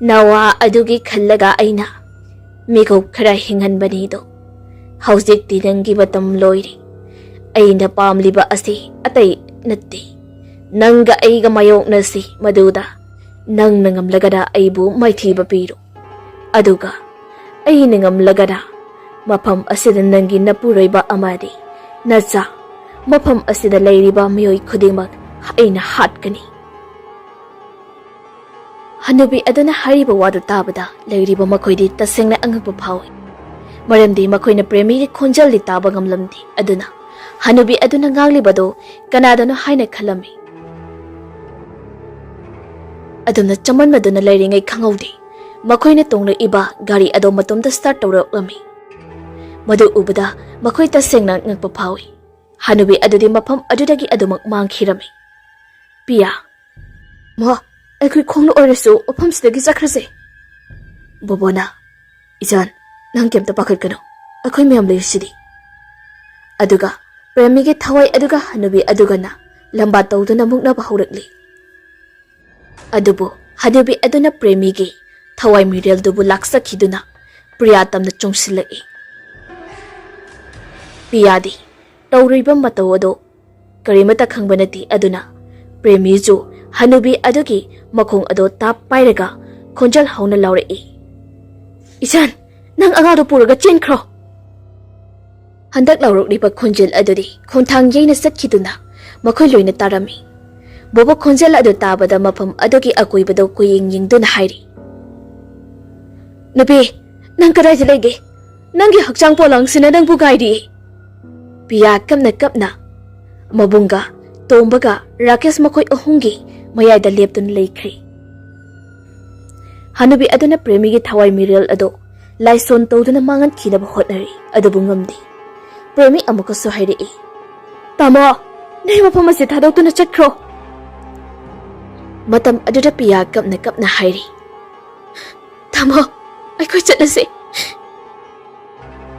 ꯅꯋꯥ ꯑꯗꯨꯒꯤ ꯈꯜꯂꯒ ꯑꯩꯅ ꯃꯤꯀꯨꯞ ꯈꯔ ꯍꯤꯡꯍꯟꯕꯅꯤꯗꯣ꯫ ꯍꯧꯖꯤꯛꯇꯤ ꯅꯪꯒꯤ ꯃꯇꯝ ꯂꯣꯏꯔꯦ꯫ ꯑꯩꯅ ꯄꯥꯝꯂꯤꯕ ꯑꯁꯤ ꯑꯇꯩ ꯅꯠꯇꯦ꯫ ꯅꯪꯒ ꯑꯩꯒ ꯃꯥꯌꯣꯛꯅꯁꯤ ꯃꯗꯨꯗ꯫ ꯅꯪꯅ ꯉꯝꯂꯒꯅ ꯑꯩꯕꯨ ꯃꯥꯏꯊꯤꯕ ꯄꯤꯔꯣ꯫ ꯑꯗꯨꯒ ꯑꯩꯅ ꯉꯝꯂꯒꯅ ꯃꯐꯝ ꯑꯁꯤꯗ ꯅꯪꯒꯤ ꯅꯄꯨꯔꯣꯏꯕ ꯑꯃꯗꯤ ꯅꯆꯥ, ꯃꯐꯝ ꯑꯁꯤꯗ ꯂꯩꯔꯤꯕ ꯃꯤꯑꯣꯏ ꯈꯨꯗꯤꯡꯃꯛ ꯑꯩꯅ ꯍꯥꯠꯀꯅꯤ꯫" ꯍꯅꯨꯕꯤ ꯑꯗꯨꯅ ꯍꯥꯏꯔꯤꯕ ꯋꯥꯗꯨ ꯇꯥꯕꯗ ꯂꯩꯔꯤꯕ ꯃꯈꯣꯏꯗꯤ ꯇꯁꯦꯡꯅ ꯑꯉꯛꯄ ꯐꯥꯎꯏ꯫ ꯃꯔꯝꯗꯤ ꯃꯈꯣꯏꯅ ꯄ꯭ꯔꯦꯃꯤꯒꯤ ꯈꯣꯟꯖꯦꯜꯗꯤ ꯇꯥꯕ ꯉꯝꯂꯝꯗꯦ꯫ ꯑꯗꯨꯅ ꯍꯅꯨꯕꯤ ꯑꯗꯨꯅ ꯉꯥꯡꯂꯤꯕꯗꯨ ꯀꯅꯥꯗꯅꯣ ꯍꯥꯏꯅ ꯈꯜꯂꯝꯃꯤ꯫ ꯑꯗꯨꯝꯅ ꯆꯃꯝꯅꯗꯨꯅ ꯂꯩꯔꯤꯉꯩ ꯈꯪꯍꯧꯗꯦ, ꯃꯈꯣꯏꯅ ꯇꯣꯡꯂꯛꯏꯕ ꯒꯥꯔꯤ ꯑꯗꯨ ꯃꯇꯣꯝꯇ start ꯇꯧꯔꯛꯂꯝꯃꯤ꯫ ꯃꯗꯨ ꯎꯕꯗ ꯃꯈꯣꯏ ꯇꯁꯦꯡꯅ ꯉꯛꯄ ꯐꯥꯎꯏ꯫ ꯍꯅꯨꯕꯤ ꯑꯗꯨꯗꯤ ꯃꯐꯝ ꯑꯗꯨꯗꯒꯤ ꯑꯗꯨꯃꯛ ꯃꯥꯡꯈꯤꯔꯝꯃꯤ꯫ "ꯄꯤꯌꯥ꯫" "ꯃꯥ, ꯑꯩꯈꯣꯏ ꯈꯣꯡꯅ ꯑꯣꯏꯔꯁꯨ ꯃꯐꯝꯁꯤꯗꯒꯤ ꯆꯠꯈ꯭ꯔꯁꯦ꯫" ꯕꯣꯕꯣꯅ, "ꯏꯆꯥꯟ, ꯅꯪ ꯀꯩꯝꯇ ꯄꯥꯈꯠꯀꯅꯨ, ꯑꯩꯈꯣꯏ ꯃꯌꯥꯝ ꯂꯩꯔꯤꯁꯤꯗꯤ꯫" ꯑꯗꯨꯒ ꯄ꯭ꯔꯦꯃꯤꯒꯤ ꯊꯋꯥꯏ ꯑꯗꯨꯒ ꯍꯅꯨꯕꯤ ꯑꯗꯨꯒꯅ ꯂꯝꯕꯥ ꯇꯧꯗꯨꯅ ꯃꯨꯛꯅꯕ ꯍꯧꯔꯛꯂꯤ꯫ ꯑꯗꯨꯕꯨ ꯍꯅꯨꯕꯤ ꯑꯗꯨꯅ ꯄ꯭ꯔꯦꯃꯤꯒꯤ ꯊꯋꯥꯏ ꯃꯤꯔꯦꯜꯗꯨꯕꯨ ꯂꯥꯛꯆꯈꯤꯗꯨꯅ ꯄ꯭ꯔꯤꯌꯥ ꯇꯝꯅ ꯆꯣꯡꯁꯤꯜꯂꯛꯏ꯫ ꯄ꯭ꯔꯤꯌꯥꯗꯤ ꯇꯧꯔꯤꯕ ꯃꯇꯧ ꯑꯗꯨ ꯀꯔꯤꯃꯠꯇ ꯈꯪꯕ ꯅꯠꯇꯦ꯫ ꯑꯗꯨꯅ ꯄ꯭ꯔꯦꯃꯤꯁꯨ ꯍꯅꯨꯕꯤ ꯑꯗꯨꯒꯤ ꯃꯈꯣꯡ ꯑꯗꯨ ꯇꯥꯞ ꯄꯥꯏꯔꯒ ꯈꯣꯟꯖꯦꯜ ꯍꯧꯅ ꯂꯥꯎꯔꯛꯏ, "ꯏꯆꯥꯟ, ꯅꯪ ꯑꯉꯥꯡꯗꯨ ꯄꯨꯔꯒ ꯆꯦꯟꯈ꯭ꯔꯣ!" ꯍꯟꯗꯛ ꯂꯥꯎꯔꯛꯂꯤꯕ ꯈꯣꯟꯖꯦꯜ ꯑꯗꯨꯗꯤ ꯈꯣꯡꯊꯥꯡ ꯌꯩꯅ ꯆꯠꯈꯤꯗꯨꯅ ꯃꯈꯣꯏ ꯂꯣꯏꯅ ꯇꯥꯔꯝꯃꯤ꯫ ꯕꯣꯕꯣ ꯈꯣꯟꯖꯦꯜ ꯑꯗꯨ ꯇꯥꯕꯗ ꯃꯐꯝ ꯑꯗꯨꯒꯤ ꯑꯀꯣꯏꯕꯗ ꯀꯣꯏꯌꯦꯡ ꯌꯦꯡꯗꯨꯅ ꯍꯥꯏꯔꯤ, "ꯅꯨꯄꯤ, ꯅꯪ ꯀꯗꯥꯏꯗ ꯂꯩꯒꯦ? ꯅꯪꯒꯤ ꯍꯛꯆꯥꯡ ꯄꯣꯂꯥꯡꯁꯤꯅ ꯅꯪꯕꯨ ꯉꯥꯏꯔꯤꯌꯦ꯫" ꯄꯤꯌꯥ ꯀꯞꯅ ꯀꯞꯅ ꯃꯕꯨꯡꯒ, ꯇꯣꯝꯕꯒ, ꯔꯥꯀꯦꯁ ꯃꯈꯣꯏ ꯑꯍꯨꯝꯒꯤ ꯃꯌꯥꯏꯗ ꯂꯦꯞꯇꯨꯅ ꯂꯩꯈ꯭ꯔꯦ꯫ ꯍꯅꯨꯕꯤ ꯑꯗꯨꯅ ꯄ꯭ꯔꯦꯃꯤꯒꯤ ꯊꯋꯥꯏ ꯃꯤꯔꯦꯜ ꯑꯗꯨ ꯂꯥꯏꯁꯣꯟ ꯇꯧꯗꯨꯅ ꯃꯥꯡꯍꯟꯈꯤꯅꯕ ꯍꯣꯠꯅꯔꯤ, ꯑꯗꯨꯕꯨ ꯉꯝꯗꯦ꯫ ꯄ꯭ꯔꯦꯃꯤ ꯑꯃꯨꯛꯀꯁꯨ ꯍꯥꯏꯔꯛꯏ, "ꯇꯥꯃꯣ, ꯅꯣꯏ ꯃꯐꯝ ꯑꯁꯤ ꯊꯥꯗꯣꯛꯇꯨꯅ ꯆꯠꯈ꯭ꯔꯣ꯫" ꯃꯇꯝ ꯑꯗꯨꯗ ꯄꯤꯌꯥ ꯀꯞꯅ ꯀꯞꯅ ꯍꯥꯏꯔꯤ, "ꯇꯥꯃꯣ, ꯑꯩꯈꯣꯏ ꯆꯠꯂꯁꯦ꯫"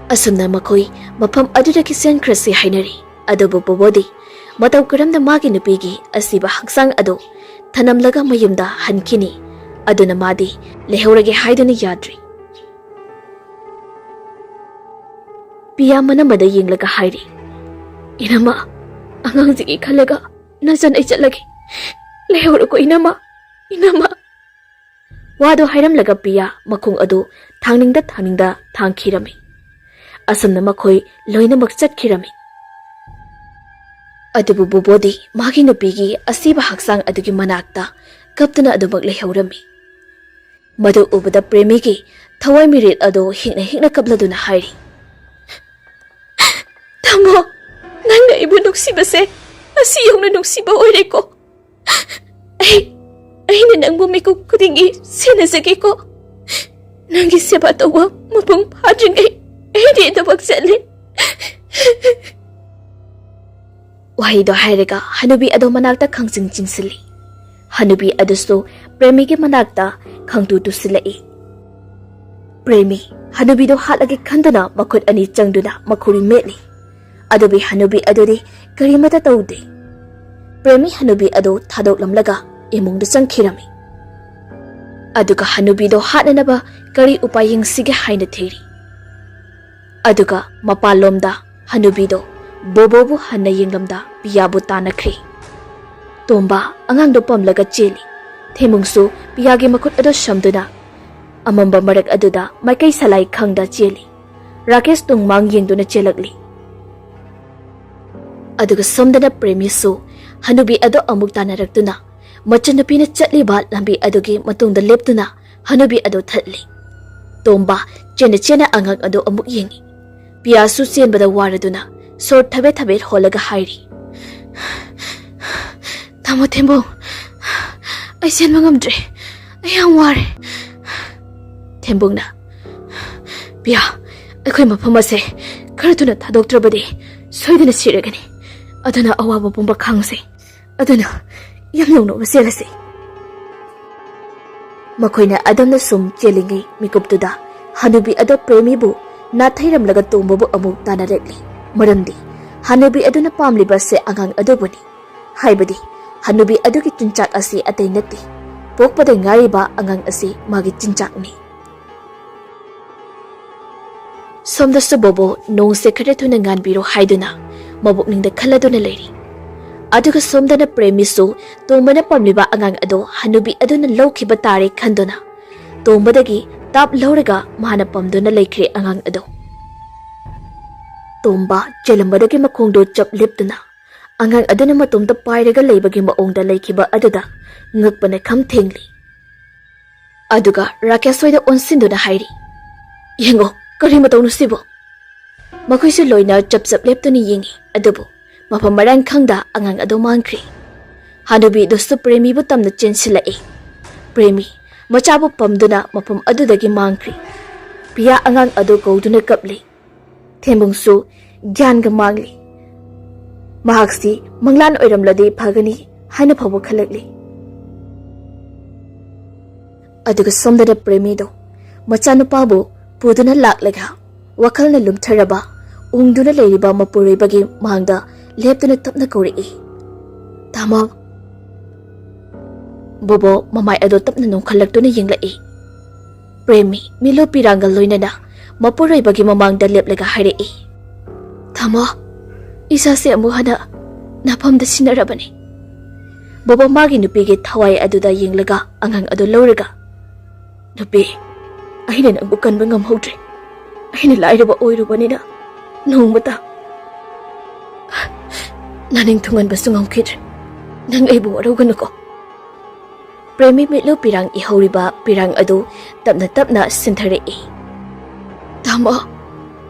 ꯑꯁꯨꯝꯅ ꯃꯈꯣꯏ ꯃꯐꯝ ꯑꯗꯨꯗꯒꯤ ꯆꯦꯟꯈ꯭ꯔꯁꯤ ꯍꯥꯏꯅꯔꯤ꯫ ꯑꯗꯨꯕꯨ ꯕꯣꯕꯣꯗꯤ ꯃꯇꯧ ꯀꯔꯝꯅ ꯃꯥꯒꯤ ꯅꯨꯄꯤꯒꯤ ꯑꯁꯤꯕ ꯍꯛꯆꯥꯡ ꯑꯗꯨ ꯊꯅꯝꯂꯒ ꯃꯌꯨꯝꯗ ꯍꯟꯈꯤꯅꯤ? ꯑꯗꯨꯅ ꯃꯥꯗꯤ ꯂꯩꯍꯧꯔꯒꯦ ꯍꯥꯏꯗꯨꯅ ꯌꯥꯗ꯭ꯔꯤ꯫ ꯄꯤꯌꯥ ꯃꯅꯝꯃꯗ ꯌꯦꯡꯂꯒ ꯍꯥꯏꯔꯤ, "ꯏꯅꯝꯃ, ꯑꯉꯥꯡꯁꯤꯒꯤ ꯈꯜꯂꯒ ꯅꯆꯟ ꯑꯩ ꯆꯠꯂꯒꯦ꯫ ꯂꯩꯍꯧꯔꯣꯀꯣ ꯏꯅꯝꯃ, ꯏꯅꯝꯃ꯫" ꯋꯥꯗꯣ ꯍꯥꯏꯔꯝꯂꯒ ꯄꯤꯌꯥ ꯃꯈꯣꯡ ꯑꯗꯨ ꯊꯥꯡꯅꯤꯡꯗ ꯊꯥꯡꯅꯤꯡꯗ ꯊꯥꯡꯈꯤꯔꯝꯃꯤ꯫ ꯑꯁꯨꯝꯅ ꯃꯈꯣꯏ ꯂꯣꯏꯅꯃꯛ ꯆꯠꯈꯤꯔꯝꯃꯤ꯫ ꯑꯗꯨꯕꯨ ꯕꯣꯕꯣꯗꯤ ꯃꯥꯒꯤ ꯅꯨꯄꯤꯒꯤ ꯑꯁꯤꯕ ꯍꯛꯆꯥꯡ ꯑꯗꯨꯒꯤ ꯃꯅꯥꯛꯇ ꯀꯞꯇꯨꯅ ꯑꯗꯨꯃꯛ ꯂꯩꯍꯧꯔꯝꯃꯤ꯫ ꯃꯗꯨ ꯎꯕꯗ ꯄ꯭ꯔꯦꯃꯤꯒꯤ ꯊꯋꯥꯏ ꯃꯤꯔꯦꯜ ꯑꯗꯨ ꯍꯤꯛꯅ ꯍꯤꯛꯅ ꯀꯞꯂꯗꯨꯅ ꯍꯥꯏꯔꯤ, "ꯇꯥꯃꯣ, ꯅꯪꯅ ꯑꯩꯕꯨ ꯅꯨꯡꯁꯤꯕꯁꯦ ꯑꯁꯤ ꯌꯧꯅ ꯅꯨꯡꯁꯤꯕ ꯑꯣꯏꯔꯦꯀꯣ꯫ ꯑꯩ, ꯑꯩꯅ ꯅꯪꯕꯨ ꯃꯤꯀꯨꯞ ꯈꯨꯗꯤꯡꯒꯤ ꯁꯦꯟꯅꯖꯒꯦꯀꯣ꯫ ꯅꯪꯒꯤ ꯁꯦꯕꯥ ꯇꯧꯕ ꯃꯄꯨꯡ ꯐꯥꯗ꯭ꯔꯤꯉꯩ ꯑꯩꯗꯤ ꯑꯗꯨꯃꯛ ꯆꯠꯂꯦ꯫" ꯋꯥꯍꯩꯗꯣ ꯍꯥꯏꯔꯒ ꯍꯅꯨꯕꯤ ꯑꯗꯣ ꯃꯅꯥꯛꯇ ꯈꯪꯆꯤꯡ ꯆꯤꯡꯁꯤꯜꯂꯤ꯫ ꯍꯅꯨꯕꯤ ꯑꯗꯨꯁꯨ ꯄ꯭ꯔꯦꯃꯤꯒꯤ ꯃꯅꯥꯛꯇ ꯈꯪꯇꯨ ꯇꯨꯁꯤꯜꯂꯛꯏ꯫ ꯄ꯭ꯔꯦꯃꯤ ꯍꯅꯨꯕꯤꯗꯣ ꯍꯥꯠꯂꯒꯦ ꯈꯟꯗꯨꯅ ꯃꯈꯨꯠ ꯑꯅꯤ ꯆꯪꯗꯨꯅ ꯃꯈꯨꯔꯤ ꯃꯦꯠꯂꯤ꯫ ꯑꯗꯨꯕꯨ ꯍꯅꯨꯕꯤ ꯑꯗꯨꯗꯤ ꯀꯔꯤꯃꯠꯇ ꯇꯧꯗꯦ꯫ ꯄ꯭ꯔꯦꯃꯤ ꯍꯅꯨꯕꯤ ꯑꯗꯨ ꯊꯥꯗꯣꯛꯂꯝꯂꯒ ꯏꯃꯨꯡꯗ ꯆꯪꯈꯤꯔꯝꯃꯤ꯫ ꯑꯗꯨꯒ ꯍꯅꯨꯕꯤꯗꯣ ꯍꯥꯠꯅꯅꯕ ꯀꯔꯤ ꯎꯄꯥꯏ ꯌꯦꯡꯁꯤꯒꯦ ꯍꯥꯏꯅ ꯊꯤꯔꯤ꯫ ꯑꯗꯨꯒ ꯃꯄꯥꯟꯂꯣꯝꯗ ꯍꯅꯨꯕꯤꯗꯣ ꯕꯣꯕꯣꯕꯨ ꯍꯟꯅ ꯌꯦꯡꯂꯝꯗ ꯄꯤꯌꯥꯕꯨ ꯇꯥꯟꯅꯈ꯭ꯔꯦ꯫ ꯇꯣꯝꯕ ꯑꯉꯥꯡꯗꯣ ꯄꯝꯂꯒ ꯆꯦꯜꯂꯤ꯫ ꯊꯦꯃꯨꯡꯁꯨ ꯄꯤꯌꯥꯒꯤ ꯃꯈꯨꯠ ꯑꯗꯨ ꯁꯝꯗꯨꯅ ꯑꯃꯝꯕ ꯃꯔꯛ ꯑꯗꯨꯗ ꯃꯥꯏꯀꯩ ꯁꯂꯥꯏ ꯈꯪꯗ ꯆꯦꯜꯂꯤ꯫ ꯔꯥꯀꯦꯁ ꯇꯨꯡ ꯃꯥꯡ ꯌꯦꯡꯗꯨꯅ ꯆꯦꯜꯂꯛꯂꯤ꯫ ꯑꯗꯨꯒ ꯁꯣꯝꯗꯅ ꯄ꯭ꯔꯦꯃꯤꯁꯨ ꯍꯅꯨꯕꯤ ꯑꯗꯨ ꯑꯃꯨꯛ ꯇꯥꯟꯅꯔꯛꯇꯨꯅ ꯃꯆꯟꯅꯨꯄꯤꯅ ꯆꯠꯂꯤꯕ ꯂꯝꯕꯤ ꯑꯗꯨꯒꯤ ꯃꯇꯨꯡꯗ ꯂꯦꯞꯇꯨꯅ ꯍꯅꯨꯕꯤ ꯑꯗꯨ ꯊꯠꯂꯤ꯫ ꯇꯣꯝꯕ ꯆꯦꯟꯅ ꯆꯦꯟꯅ ꯑꯉꯥꯡ ꯑꯗꯨ ꯑꯃꯨꯛ ꯌꯦꯡꯉꯤ꯫ ꯄꯤꯌꯥꯁꯨ ꯆꯦꯟꯕꯗ ꯋꯥꯔꯗꯨꯅ ꯁꯣꯔ ꯊꯕꯦꯠ ꯊꯕꯦꯠ ꯍꯣꯜꯂꯒ ꯍꯥꯏꯔꯤ, "ꯇꯥꯃꯣ ꯊꯦꯝꯕꯨꯡ, ꯑꯩ ꯆꯦꯟꯕ ꯉꯝꯗ꯭ꯔꯦ꯫ ꯑꯩ ꯌꯥꯝ ꯋꯥꯔꯦ꯫" ꯊꯦꯝꯕꯨꯡꯅ, "ꯄꯤꯌꯥ, ꯑꯩꯈꯣꯏ ꯃꯐꯝ ꯑꯁꯦ ꯈꯔ ꯊꯨꯅ ꯊꯥꯗꯣꯛꯇ꯭ꯔꯕꯗꯤ ꯁꯣꯏꯗꯅ ꯁꯤꯔꯒꯅꯤ꯫ ꯑꯗꯨꯅ ꯑꯋꯥꯕ ꯄꯨꯝꯕ ꯈꯥꯡꯁꯦ꯫ ꯑꯗꯨꯅ ꯌꯥꯝ ꯌꯧꯅꯕ ꯆꯦꯜꯂꯁꯤ꯫" ꯃꯈꯣꯏꯅ ꯑꯗꯨꯝꯅ ꯁꯨꯝ ꯆꯦꯜꯂꯤꯉꯩ ꯃꯤꯀꯨꯞꯇꯨꯗ ꯍꯅꯨꯕꯤ ꯑꯗꯣ ꯄ꯭ꯔꯦꯃꯤꯕꯨ ꯅꯥꯊꯩꯔꯝꯂꯒ ꯇꯣꯝꯕꯕꯨ ꯑꯃꯨꯛ ꯇꯥꯟꯅꯔꯛꯂꯤ꯫ ꯃꯔꯝꯗꯤ ꯍꯅꯨꯕꯤ ꯑꯗꯨꯅ ꯄꯥꯝꯂꯤꯕ ꯑꯁꯦ ꯑꯉꯥꯡ ꯑꯗꯨꯕꯨꯅꯤ꯫ ꯍꯥꯏꯕꯗꯤ ꯍꯅꯨꯕꯤ ꯑꯗꯨꯒꯤ ꯆꯤꯟꯖꯥꯛ ꯑꯁꯤ ꯑꯇꯩ ꯅꯠꯇꯦ, ꯄꯣꯛꯄꯗ ꯉꯥꯏꯔꯤꯕ ꯑꯉꯥꯡ ꯑꯁꯤ ꯃꯥꯒꯤ ꯆꯤꯟꯖꯥꯛꯅꯤ꯫ ꯁꯣꯝꯗꯁꯨ ꯕꯣꯕꯣ ꯅꯣꯡꯁꯦ ꯈꯔ ꯊꯨꯅ ꯉꯥꯟꯕꯤꯔꯣ ꯍꯥꯏꯗꯨꯅ ꯃꯕꯨꯛꯅꯤꯡꯗ ꯈꯜꯂꯗꯨꯅ ꯂꯩꯔꯤ꯫ ꯑꯗꯨꯒ ꯁꯣꯝꯗꯅ ꯄ꯭ꯔꯦꯃꯤꯁꯨ ꯇꯣꯝꯕꯅ ꯄꯝꯂꯤꯕ ꯑꯉꯥꯡ ꯑꯗꯣ ꯍꯅꯨꯕꯤ ꯑꯗꯨꯅ ꯂꯧꯈꯤꯕ ꯇꯥꯔꯦ ꯈꯟꯗꯨꯅ ꯇꯣꯝꯕꯗꯒꯤ ꯇꯥꯞ ꯂꯧꯔꯒ ꯃꯥꯅ ꯄꯝꯗꯨꯅ ꯂꯩꯈ꯭ꯔꯦ ꯑꯉꯥꯡ ꯑꯗꯣ꯫ ꯇꯣꯝꯕ ꯆꯦꯜꯂꯝꯕꯗꯒꯤ ꯃꯈꯣꯡꯗꯣ ꯆꯞ ꯂꯦꯞꯇꯨꯅ ꯑꯉꯥꯡ ꯑꯗꯨꯅ ꯃꯇꯣꯝꯇ ꯄꯥꯏꯔꯒ ꯂꯩꯕꯒꯤ ꯃꯑꯣꯡꯗ ꯂꯩꯈꯤꯕ ꯑꯗꯨꯗ ꯉꯛꯄꯅ ꯈꯝ ꯊꯦꯡꯂꯤ꯫ ꯑꯗꯨꯒ ꯔꯥꯀꯦꯁ ꯍꯣꯏꯗ ꯑꯣꯟꯁꯤꯟꯗꯨꯅ ꯍꯥꯏꯔꯤ, "ꯌꯦꯡꯉꯣ, ꯀꯔꯤ ꯃꯇꯧꯅꯣ ꯁꯤꯕꯣ?" ꯃꯈꯣꯏꯁꯨ ꯂꯣꯏꯅ ꯆꯞ ꯆꯞ ꯂꯦꯞꯇꯨꯅ ꯌꯦꯡꯉꯤ, ꯑꯗꯨꯕꯨ ꯃꯐꯝ ꯃꯔꯥꯡ ꯈꯪꯗ ꯑꯉꯥꯡ ꯑꯗꯨ ꯃꯥꯡꯈ꯭ꯔꯦ꯫ ꯍꯅꯨꯕꯤꯗꯨꯁꯨ ꯄ꯭ꯔꯦꯃꯤꯕꯨ ꯇꯝꯅ ꯆꯦꯟꯁꯤꯜꯂꯛꯏ꯫ ꯄ꯭ꯔꯦꯃꯤ ꯃꯆꯥꯕꯨ ꯄꯝꯗꯨꯅ ꯃꯐꯝ ꯑꯗꯨꯗꯒꯤ ꯃꯥꯡꯈ꯭ꯔꯦ꯫ ꯄꯤꯌꯥ ꯑꯉꯥꯡ ꯑꯗꯨ ꯀꯧꯗꯨꯅ ꯀꯞꯂꯤ꯫ ꯊꯦꯝꯕꯨꯡꯁꯨ ꯒ꯭ꯌꯥꯟꯒ ꯃꯥꯡꯂꯤ꯫ ꯃꯍꯥꯛꯁꯤ ꯃꯪꯂꯥꯟ ꯑꯣꯏꯔꯝꯂꯗꯤ ꯐꯒꯅꯤ ꯍꯥꯏꯅ ꯐꯥꯎꯕ ꯈꯜꯂꯛꯂꯤ꯫ ꯑꯗꯨꯒ ꯁꯣꯝꯗꯅ ꯄ꯭ꯔꯦꯃꯤꯗꯣ ꯃꯆꯥꯅꯨꯄꯥꯕꯨ ꯄꯨꯗꯨꯅ ꯂꯥꯛꯂꯒ ꯋꯥꯈꯜꯅ ꯂꯨꯝꯊꯔꯕ ꯎꯪꯗꯨꯅ ꯂꯩꯔꯤꯕ ꯃꯄꯨꯔꯣꯏꯕꯒꯤ ꯃꯥꯡꯗ ꯂꯦꯞꯇꯨꯅ ꯇꯞꯅ ꯀꯧꯔꯛꯏ, "ꯇꯥꯃꯣ!" ꯕꯣꯕꯣ ꯃꯃꯥꯏ ꯑꯗꯣ ꯇꯞꯅ ꯅꯣꯡꯈꯠꯂꯛꯇꯨꯅ ꯌꯦꯡꯂꯛꯏ꯫ ꯄ꯭ꯔꯦꯃꯤ ꯃꯤꯂꯨ ꯄꯤꯔꯥꯡꯒ ꯂꯣꯏꯅꯅ ꯃꯄꯨꯔꯣꯏꯕꯒꯤ ꯃꯃꯥꯡꯗ ꯂꯦꯞꯂꯒ ꯍꯥꯏꯔꯛꯏ, "ꯇꯥꯃꯣ, ꯏꯁꯥꯁꯦ ꯑꯃꯨꯛ ꯍꯟꯅ ꯅꯐꯝꯗ ꯁꯤꯟꯅꯔꯕꯅꯤ꯫" ꯕꯣꯕꯣ ꯃꯥꯒꯤ ꯅꯨꯄꯤꯒꯤ ꯊꯋꯥꯏ ꯑꯗꯨꯗ ꯌꯦꯡꯂꯒ ꯑꯉꯥꯡ ꯑꯗꯨ ꯂꯧꯔꯒ, "ꯅꯨꯄꯤ, ꯑꯩꯅ ꯅꯪꯕꯨ ꯀꯟꯕ ꯉꯝꯍꯧꯗ꯭ꯔꯦ꯫ ꯑꯩꯅ ꯂꯥꯏꯔꯕ ꯑꯣꯏꯔꯨꯕꯅꯤꯅ ꯅꯣꯡꯃꯇ ꯅꯅꯤꯡ ꯊꯨꯡꯍꯟꯕꯁꯨ ꯉꯝꯈꯤꯗ꯭ꯔꯦ꯫ ꯅꯪ ꯑꯩꯕꯨ ꯋꯥꯔꯧꯒꯅꯨꯀꯣ꯫ ꯄ꯭ꯔꯦꯃꯤ ꯃꯤꯠꯂꯨ ꯄꯤꯔꯥꯡ ꯏꯍꯧꯔꯤꯕ ꯄꯤꯔꯥꯡ ꯑꯗꯨ ꯇꯞꯅ ꯇꯞꯅ ꯁꯤꯟꯊꯔꯛꯏ꯫ "ꯇꯥꯃꯣ,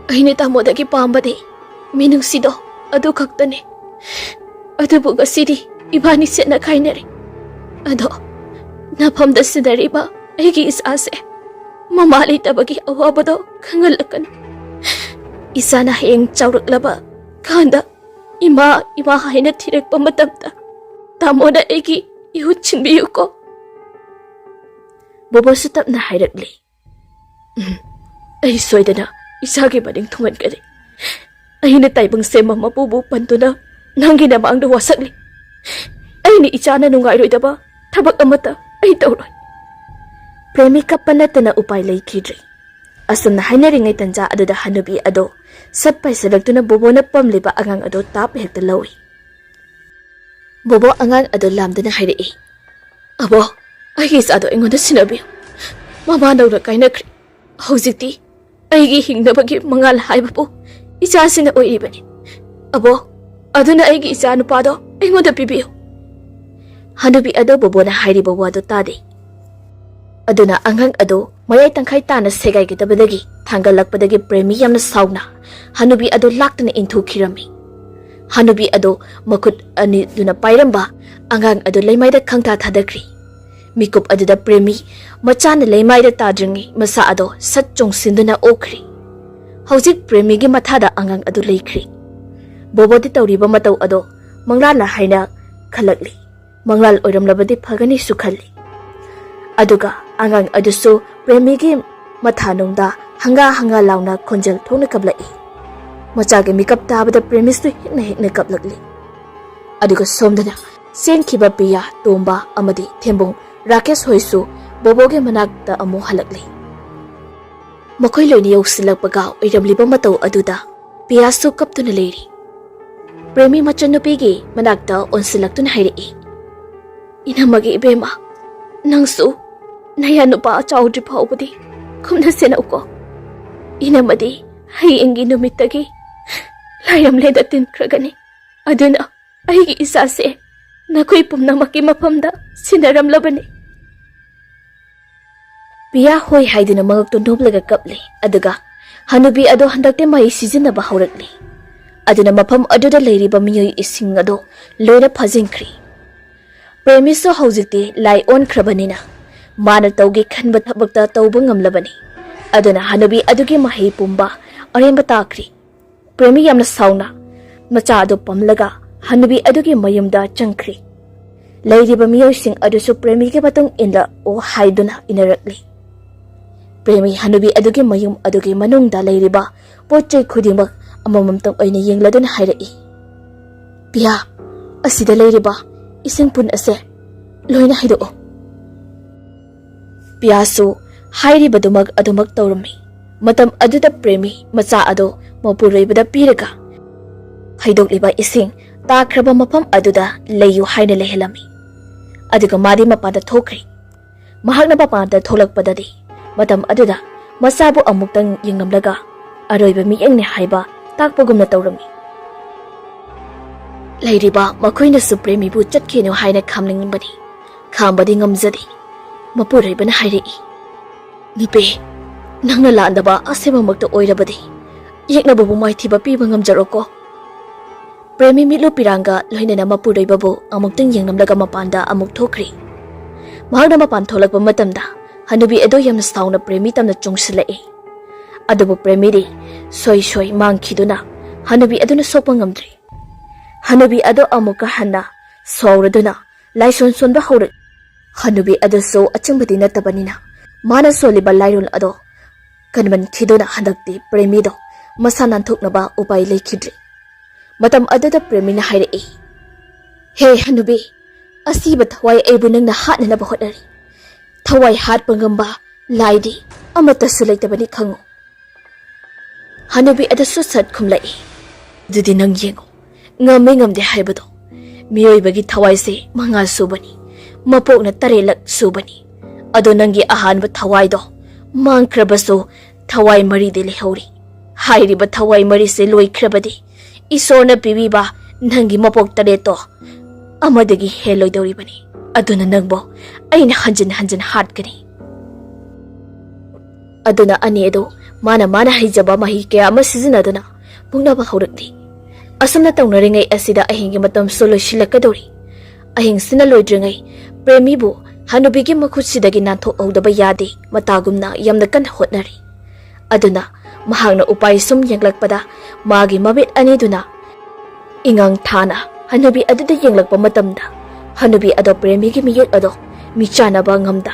ꯑꯩꯅ ꯇꯥꯃꯣꯗꯒꯤ ꯄꯥꯝꯕꯗꯤ ꯃꯤꯅꯨꯡꯁꯤꯗꯣ ꯑꯗꯨ ꯈꯛꯇꯅꯤ꯫ ꯑꯗꯨꯕꯨ ꯉꯁꯤꯗꯤ ꯏꯕꯥꯅꯤ ꯁꯦꯠꯅ ꯈꯥꯏꯅꯔꯦ꯫ ꯑꯗꯣ ꯅꯐꯝꯗ ꯁꯤꯟꯅꯔꯤꯕ ꯑꯩꯒꯤ ꯏꯆꯥꯁꯦ ꯃꯃꯥ ꯂꯩꯇꯕꯒꯤ ꯑꯋꯥꯕꯗꯣ ꯈꯪꯍꯜꯂꯛꯀꯅꯨ꯫ ꯏꯆꯥꯅ ꯍꯌꯦꯡ ꯆꯥꯎꯔꯛꯂꯕ ꯀꯥꯟꯗ ꯏꯃꯥ, ꯏꯃꯥ ꯍꯥꯏꯅ ꯊꯤꯔꯛꯄ ꯃꯇꯝꯗ ꯇꯥꯃꯣꯅ ꯑꯩꯒꯤ ꯏꯍꯨꯠ ꯁꯤꯟꯕꯤꯌꯨꯀꯣ꯫" ꯕꯣꯕꯣꯁꯨ ꯇꯞꯅ ꯍꯥꯏꯔꯛꯂꯤ꯫ "ꯎꯝ, ꯑꯩ ꯁꯣꯏꯗꯅ ꯏꯆꯥꯒꯤ ꯃꯅꯤꯡ ꯊꯨꯡꯍꯟꯒꯅꯤ꯫ ꯑꯩꯅ ꯇꯥꯏꯕꯪ ꯁꯦꯝꯕ ꯃꯄꯨꯕꯨ ꯄꯟꯗꯨꯅ ꯅꯪꯒꯤ ꯅꯃꯥꯡꯗ ꯋꯥꯁꯛꯂꯤ꯫ ꯑꯩꯅ ꯏꯆꯥꯅ ꯅꯨꯡꯉꯥꯏꯔꯣꯏꯗꯕ ꯊꯕꯛ ꯑꯃꯠꯇ ꯑꯩ ꯇꯧꯔꯣꯏ꯫" ꯄ꯭ꯔꯦꯃꯤ ꯀꯞꯄ ꯅꯠꯇꯅ ꯎꯄꯥꯏ ꯂꯩꯈꯤꯗ꯭ꯔꯦ꯫ ꯑꯁꯨꯝꯅ ꯍꯥꯏꯅꯔꯤꯉꯩ ꯇꯟꯖꯥ ꯑꯗꯨꯗ ꯍꯅꯨꯕꯤ ꯑꯗꯣ ꯁꯠ ꯄꯥꯏꯁꯤꯜꯂꯛꯇꯨꯅ ꯕꯣꯕꯣꯅ ꯄꯝꯂꯤꯕ ꯑꯉꯥꯡ ꯑꯗꯣ ꯇꯥꯞ ꯍꯦꯛꯇ ꯂꯧꯏ꯫ ꯕꯣꯕꯣ ꯑꯉꯥꯡ ꯑꯗꯣ ꯂꯥꯝꯗꯨꯅ ꯍꯥꯏꯔꯛꯏ, "ꯑꯕꯣ, ꯑꯩꯒꯤ ꯏꯆꯥꯗꯣ ꯑꯩꯉꯣꯟꯗ ꯁꯤꯟꯅꯕꯤꯌꯨ꯫ ꯃꯃꯥ ꯅꯧꯅ ꯀꯥꯏꯅꯈ꯭ꯔꯦ꯫ ꯍꯧꯖꯤꯛꯇꯤ ꯑꯩꯒꯤ ꯍꯤꯡꯅꯕꯒꯤ ꯃꯉꯥꯜ ꯍꯥꯏꯕꯕꯨ ꯏꯆꯥꯁꯤꯅ ꯑꯣꯏꯔꯤꯕꯅꯤ꯫ ꯑꯕꯣ, ꯑꯗꯨꯅ ꯑꯩꯒꯤ ꯏꯆꯥ ꯅꯨꯄꯥꯗꯣ ꯑꯩꯉꯣꯟꯗ ꯄꯤꯕꯤꯌꯨ꯫" ꯍꯅꯨꯕꯤ ꯑꯗꯣ ꯕꯣꯕꯣꯅ ꯍꯥꯏꯔꯤꯕ ꯋꯥꯗꯨ ꯇꯥꯗꯦ꯫ ꯑꯗꯨꯅ ꯑꯉꯥꯡ ꯑꯗꯨ ꯃꯌꯥꯏ ꯇꯪꯈꯥꯏ ꯇꯥꯅ ꯁꯦꯒꯥꯏꯒꯗꯕꯗꯒꯤ ꯊꯥꯡꯒꯠꯂꯛꯄꯗꯒꯤ ꯄ꯭ꯔꯦꯃꯤ ꯌꯥꯝꯅ ꯁꯥꯎꯅ ꯍꯅꯨꯕꯤ ꯑꯗꯨ ꯂꯥꯛꯇꯨꯅ ꯏꯟꯊꯨꯈꯤꯔꯝꯃꯤ꯫ ꯍꯅꯨꯕꯤ ꯑꯗꯨ ꯃꯈꯨꯠ ꯑꯅꯤꯗꯨꯅ ꯄꯥꯏꯔꯝꯕ ꯑꯉꯥꯡ ꯑꯗꯨ ꯂꯩꯃꯥꯏꯗ ꯈꯪꯊꯥ ꯊꯥꯗꯈ꯭ꯔꯤ꯫ ꯃꯤꯀꯨꯞ ꯑꯗꯨꯗ ꯄ꯭ꯔꯦꯃꯤ ꯃꯆꯥꯅ ꯂꯩꯃꯥꯏꯗ ꯇꯥꯗ꯭ꯔꯤꯉꯩ ꯃꯁꯥ ꯑꯗꯣ ꯁꯠ ꯆꯣꯡꯁꯤꯟꯗꯨꯅ ꯑꯣꯛꯈ꯭ꯔꯤ꯫ ꯍꯧꯖꯤꯛ ꯄ꯭ꯔꯦꯃꯤꯒꯤ ꯃꯊꯥꯗ ꯑꯉꯥꯡ ꯑꯗꯨ ꯂꯩꯈ꯭ꯔꯤ꯫ ꯕꯣꯕꯣꯗꯤ ꯇꯧꯔꯤꯕ ꯃꯇꯧ ꯑꯗꯣ ꯃꯪꯂꯥꯟꯅ ꯍꯥꯏꯅ ꯈꯜꯂꯛꯂꯤ꯫ ꯃꯪꯂꯥꯜ ꯑꯣꯏꯔꯝꯂꯕꯗꯤ ꯐꯒꯅꯤꯁꯨ ꯈꯜꯂꯤ꯫ ꯑꯗꯨꯒ ꯑꯉꯥꯡ ꯑꯗꯨꯁꯨ ꯄ꯭ꯔꯦꯃꯤꯒꯤ ꯃꯊꯥꯅꯨꯡꯗ ꯍꯪꯒꯥ ꯍꯪꯒꯥ ꯂꯥꯎꯅ ꯈꯣꯟꯖꯦꯜ ꯊꯣꯛꯅ ꯀꯞꯂꯛꯏ꯫ ꯃꯆꯥꯒꯤ ꯃꯤꯀꯞ ꯇꯥꯕꯗ ꯄ꯭ꯔꯦꯃꯤꯁꯨ ꯍꯤꯛꯅ ꯍꯤꯛꯅ ꯀꯞꯂꯛꯂꯤ꯫ ꯑꯗꯨꯒ ꯁꯣꯝꯗꯅ ꯆꯦꯟꯈꯤꯕ ꯄꯤꯌꯥ, ꯇꯣꯝꯕ ꯑꯃꯗꯤ ꯊꯦꯝꯕꯨꯡ ꯔꯥꯀꯦꯁ ꯍꯣꯏꯁꯨ ꯕꯣꯕꯣꯒꯤ ꯃꯅꯥꯛꯇ ꯑꯃꯨꯛ ꯍꯜꯂꯛꯂꯤ꯫ ꯃꯈꯣꯏ ꯂꯣꯏꯅ ꯌꯧꯁꯤꯜꯂꯛꯄꯒ ꯑꯣꯏꯔꯝꯂꯤꯕ ꯃꯇꯧ ꯑꯗꯨꯗ ꯄꯤꯌꯥꯁꯨ ꯀꯞꯇꯨꯅ ꯂꯩꯔꯤ꯫ ꯄ꯭ꯔꯦꯃꯤ ꯃꯆꯟꯅꯨꯄꯤꯒꯤ ꯃꯅꯥꯛꯇ ꯑꯣꯟꯁꯤꯜꯂꯛꯇꯨꯅ ꯍꯥꯏꯔꯛꯏ, "ꯏꯅꯝꯃꯒꯤ ꯏꯕꯦꯝꯃ, ꯅꯪꯁꯨ ꯅꯌꯥ ꯅꯨꯄꯥ ꯆꯥꯎꯗ꯭ꯔꯤ ꯐꯥꯎꯕꯗꯤ ꯈꯨꯝꯅ ꯁꯦꯟꯅꯧꯀꯣ꯫ ꯏꯅꯝꯃꯗꯤ ꯍꯌꯦꯡꯒꯤ ꯅꯨꯃꯤꯠꯇꯒꯤ ꯂꯥꯏꯔꯝꯂꯦꯟꯗ ꯇꯤꯟꯈ꯭ꯔꯒꯅꯤ꯫ ꯑꯗꯨꯅ ꯑꯩꯒꯤ ꯏꯆꯥꯁꯦ ꯅꯈꯣꯏ ꯄꯨꯝꯅꯃꯛꯀꯤ ꯃꯐꯝꯗ ꯁꯤꯟꯅꯔꯝꯂꯕꯅꯤ꯫ ꯄꯤꯌꯥ ꯍꯣꯏ ꯍꯥꯏꯗꯨꯅ ꯃꯉꯛꯇꯨ ꯅꯣꯝꯂꯒ ꯀꯞꯂꯤ꯫ ꯑꯗꯨꯒ ꯍꯅꯨꯕꯤ ꯑꯗꯣ ꯍꯟꯗꯛꯇꯤ ꯃꯍꯩ ꯁꯤꯖꯤꯟꯅꯕ ꯍꯧꯔꯛꯂꯤ꯫ ꯑꯗꯨꯅ ꯃꯐꯝ ꯑꯗꯨꯗ ꯂꯩꯔꯤꯕ ꯃꯤꯑꯣꯏꯁꯤꯡ ꯑꯗꯣ ꯂꯣꯏꯅ ꯐꯥꯖꯤꯟꯈ꯭ꯔꯤ꯫ ꯄ꯭ꯔꯦꯃꯤꯁꯨ ꯍꯧꯖꯤꯛꯇꯤ ꯂꯥꯏ ꯑꯣꯟꯈ꯭ꯔꯕꯅꯤꯅ ꯃꯥꯅ ꯇꯧꯒꯦ ꯈꯟꯕ ꯊꯕꯛꯇ ꯇꯧꯕ ꯉꯝꯂꯕꯅꯤ꯫ ꯑꯗꯨꯅ ꯍꯅꯨꯕꯤ ꯑꯗꯨꯒꯤ ꯃꯍꯩ ꯄꯨꯝꯕ ꯑꯔꯦꯝꯕ ꯇꯥꯈ꯭ꯔꯤ꯫ ꯄ꯭ꯔꯦꯃꯤ ꯌꯥꯝꯅ ꯁꯥꯎꯅ ꯃꯆꯥ ꯑꯗꯨ ꯄꯝꯂꯒ ꯍꯅꯨꯕꯤ ꯑꯗꯨꯒꯤ ꯃꯌꯨꯝꯗ ꯆꯪꯈ꯭ꯔꯤ꯫ ꯂꯩꯔꯤꯕ ꯃꯤꯑꯣꯏꯁꯤꯡ ꯑꯗꯨꯁꯨ ꯄ꯭ꯔꯦꯃꯤꯒꯤ ꯃꯇꯨꯡ ꯏꯜꯂꯛꯑꯣ ꯍꯥꯏꯗꯨꯅ ꯏꯟꯅꯔꯛꯂꯤ꯫ ꯄ꯭ꯔꯦꯃꯤ ꯍꯅꯨꯕꯤ ꯑꯗꯨꯒꯤ ꯃꯌꯨꯝ ꯑꯗꯨꯒꯤ ꯃꯅꯨꯡꯗ ꯂꯩꯔꯤꯕ ꯄꯣꯠ ꯆꯩ ꯈꯨꯗꯤꯡꯃꯛ ꯑꯃꯃꯝꯇꯪ ꯑꯣꯏꯅ ꯌꯦꯡꯂꯗꯨꯅ ꯍꯥꯏꯔꯛꯏ, "ꯄꯤꯌꯥ, ꯑꯁꯤꯗ ꯂꯩꯔꯤꯕ ꯏꯁꯤꯡ ꯄꯨꯟ ꯑꯁꯦ ꯂꯣꯏꯅ ꯍꯩꯗꯣꯛꯑꯣ꯫" ꯄꯤꯌꯥꯁꯨ ꯍꯥꯏꯔꯤꯕꯗꯨꯃꯛ ꯑꯗꯨꯃꯛ ꯇꯧꯔꯝꯃꯤ꯫ ꯃꯇꯝ ꯑꯗꯨꯗ ꯄ꯭ꯔꯦꯃꯤ ꯃꯆꯥ ꯑꯗꯨ ꯃꯄꯨꯔꯣꯏꯕꯗ ꯄꯤꯔꯒ, "ꯍꯩꯗꯣꯛꯂꯤꯕ ꯏꯁꯤꯡ ꯇꯥꯈ꯭ꯔꯕ ꯃꯐꯝ ꯑꯗꯨꯗ ꯂꯩꯌꯨ" ꯍꯥꯏꯅ ꯂꯩꯍꯜꯂꯝꯃꯤ꯫ ꯑꯗꯨꯒ ꯃꯥꯗꯤ ꯃꯄꯥꯟꯗ ꯊꯣꯛꯈ꯭ꯔꯦ꯫ ꯃꯍꯥꯛꯅ ꯃꯄꯥꯟꯗ ꯊꯣꯛꯂꯛꯄꯗꯗꯤ ꯃꯇꯝ ꯑꯗꯨꯗ ꯃꯆꯥꯕꯨ ꯑꯃꯨꯛꯇꯪ ꯌꯦꯡꯂꯝꯂꯒ ꯑꯔꯣꯏꯕ ꯃꯤꯠꯌꯦꯡꯅꯤ ꯍꯥꯏꯕ ꯇꯥꯛꯄꯒꯨꯝꯅ ꯇꯧꯔꯝꯃꯤ꯫ ꯂꯩꯔꯤꯕ ꯃꯈꯣꯏꯅꯁꯨ ꯄ꯭ꯔꯦꯃꯤꯕꯨ ꯆꯠꯈꯤꯅꯨ ꯍꯥꯏꯅ ꯈꯥꯝꯅꯤꯡꯕꯅꯤ, ꯈꯥꯝꯕꯗꯤ ꯉꯝꯖꯗꯦ꯫ ꯃꯄꯨꯔꯣꯏꯕꯅ ꯍꯥꯏꯔꯛꯏ, "ꯅꯨꯄꯤ, ꯅꯪꯅ ꯂꯥꯟꯗꯕ ꯑꯁꯦꯡꯕꯃꯛꯇ ꯑꯣꯏꯔꯕꯗꯤ ꯌꯦꯛꯅꯕꯕꯨ ꯃꯥꯏꯊꯤꯕ ꯄꯤꯕ ꯉꯝꯖꯔꯣꯀꯣ꯫" ꯄ꯭ꯔꯦꯃꯤ ꯃꯤꯠꯂꯨ ꯄꯤꯔꯥꯡꯒ ꯂꯣꯏꯅꯅ ꯃꯄꯨꯔꯣꯏꯕꯕꯨ ꯑꯃꯨꯛꯇꯪ ꯌꯦꯡꯂꯝꯂꯒ ꯃꯄꯥꯟꯗ ꯑꯃꯨꯛ ꯊꯣꯛꯈ꯭ꯔꯤ꯫ ꯃꯍꯥꯛꯅ ꯃꯄꯥꯟ ꯊꯣꯛꯂꯛꯄ ꯃꯇꯝꯗ ꯍꯅꯨꯕꯤ ꯑꯗꯨ ꯌꯥꯝꯅ ꯁꯥꯎꯅ ꯄ꯭ꯔꯦꯃꯤ ꯇꯝꯅ ꯆꯣꯡꯁꯤꯜꯂꯛꯏ꯫ ꯑꯗꯨꯕꯨ ꯄ꯭ꯔꯦꯃꯤꯗꯤ ꯁꯣꯏ ꯁꯣꯏ ꯃꯥꯡꯈꯤꯗꯨꯅ ꯍꯅꯨꯕꯤ ꯑꯗꯨꯅ ꯁꯣꯛꯄ ꯉꯝꯗ꯭ꯔꯤ꯫ ꯍꯅꯨꯕꯤ ꯑꯗꯨ ꯑꯃꯨꯛꯀ ꯍꯟꯅ ꯁꯥꯎꯔꯗꯨꯅ ꯂꯥꯏꯁꯣꯟ ꯁꯣꯟꯕ ꯍꯧꯔꯛꯏ꯫ ꯍꯅꯨꯕꯤ ꯑꯗꯨꯁꯨ ꯑꯆꯨꯝꯕꯗꯤ ꯅꯠꯇꯕꯅꯤꯅ ꯃꯥꯅ ꯁꯣꯜꯂꯤꯕ ꯂꯥꯏꯔꯣꯟ ꯑꯗꯣ ꯀꯟꯃꯟꯈꯤꯗꯨꯅ ꯍꯟꯗꯛꯇꯤ ꯄ꯭ꯔꯦꯃꯤꯗꯣ ꯃꯁꯥ ꯅꯥꯟꯊꯣꯛꯅꯕ ꯎꯄꯥꯏ ꯂꯩꯈꯤꯗ꯭ꯔꯦ꯫ ꯃꯇꯝ ꯑꯗꯨꯗ ꯄ꯭ꯔꯦꯃꯤꯅ ꯍꯥꯏꯔꯛꯏ, "ꯍꯦ ꯍꯅꯨꯕꯤ, ꯑꯁꯤꯕ ꯊꯋꯥꯏ ꯑꯩꯕꯨ ꯅꯪꯅ ꯍꯥꯠꯅꯅꯕ ꯍꯣꯠꯅꯔꯤ꯫ ꯊꯋꯥꯏ ꯍꯥꯠꯄ ꯉꯝꯕ ꯂꯥꯏꯗꯤ ꯑꯃꯠꯇꯁꯨ ꯂꯩꯇꯕꯅꯤ ꯈꯪꯉꯨ꯫" ꯍꯅꯨꯕꯤ ꯑꯗꯨꯁꯨ ꯁꯠ ꯈꯨꯝꯂꯛꯏ, "ꯑꯗꯨꯗꯤ ꯅꯪ ꯌꯦꯡꯉꯨ, ꯉꯝꯃꯤ ꯉꯝꯗꯦ ꯍꯥꯏꯕꯗꯣ꯫ ꯃꯤꯑꯣꯏꯕꯒꯤ ꯊꯋꯥꯏꯁꯦ ꯃꯉꯥ ꯁꯨꯕꯅꯤ, ꯃꯄꯣꯛꯅ ꯇꯔꯦꯠꯂꯛ ꯁꯨꯕꯅꯤ꯫ ꯑꯗꯣ ꯅꯪꯒꯤ ꯑꯍꯥꯟꯕ ꯊꯋꯥꯏꯗꯣ ꯃꯥꯡꯈ꯭ꯔꯕꯁꯨ ꯊꯋꯥꯏ ꯃꯔꯤꯗꯤ ꯂꯩꯍꯧꯔꯤ꯫ ꯍꯥꯏꯔꯤꯕ ꯊꯋꯥꯏ ꯃꯔꯤꯁꯦ ꯂꯣꯏꯈ꯭ꯔꯕꯗꯤ ꯏꯁꯣꯔꯅ ꯄꯤꯕꯤꯕ ꯅꯪꯒꯤ ꯃꯄꯣꯛ ꯇꯔꯦꯠꯇꯣ ꯑꯃꯗꯒꯤ ꯍꯦꯜꯂꯣꯏꯗꯧꯔꯤꯕꯅꯤ꯫ ꯑꯗꯨꯅ ꯅꯪꯕꯨ ꯑꯩꯅ ꯍꯟꯖꯤꯟ ꯍꯟꯖꯤꯟ ꯍꯥꯠꯀꯅꯤ꯫ ꯑꯗꯨꯅ ꯑꯅꯤ ꯑꯗꯨ ꯃꯥꯅ ꯃꯥꯅ ꯍꯩꯖꯕ ꯃꯍꯩ ꯀꯌꯥ ꯑꯃ ꯁꯤꯖꯤꯟꯅꯗꯨꯅ ꯃꯨꯛꯅꯕ ꯍꯧꯔꯛꯂꯤ꯫ ꯑꯁꯨꯝꯅ ꯇꯧꯅꯔꯤꯉꯩ ꯑꯁꯤꯗ ꯑꯍꯤꯡꯒꯤ ꯃꯇꯝꯁꯨ ꯂꯣꯏꯁꯤꯜꯂꯛꯀꯗꯧꯔꯤ꯫ ꯑꯍꯤꯡꯁꯤꯅ ꯂꯣꯏꯗ꯭ꯔꯤꯉꯩ ꯄ꯭ꯔꯦꯃꯤꯕꯨ ꯍꯅꯨꯕꯤꯒꯤ ꯃꯈꯨꯠꯁꯤꯗꯒꯤ ꯅꯥꯟꯊꯣꯛꯍꯧꯗꯕ ꯌꯥꯗꯦ ꯃꯇꯥꯒꯨꯝꯅ ꯌꯥꯝꯅ ꯀꯟꯅ ꯍꯣꯠꯅꯔꯤ꯫ ꯑꯗꯨꯅ ꯃꯍꯥꯛꯅ ꯎꯄꯥꯏ ꯁꯨꯝ ꯌꯦꯡꯂꯛꯄꯗ ꯃꯥꯒꯤ ꯃꯃꯤꯠ ꯑꯅꯤꯗꯨꯅ ꯏꯉꯥꯡ ꯊꯥꯅ ꯍꯅꯨꯕꯤ ꯑꯗꯨꯗ ꯌꯦꯡꯂꯛꯄ ꯃꯇꯝꯗ ꯍꯅꯨꯕꯤ ꯑꯗꯣ ꯄ꯭ꯔꯦꯃꯤꯒꯤ ꯃꯤꯌꯦꯛ ꯑꯗꯣ ꯃꯤꯆꯥꯟꯅꯕ ꯉꯝꯗ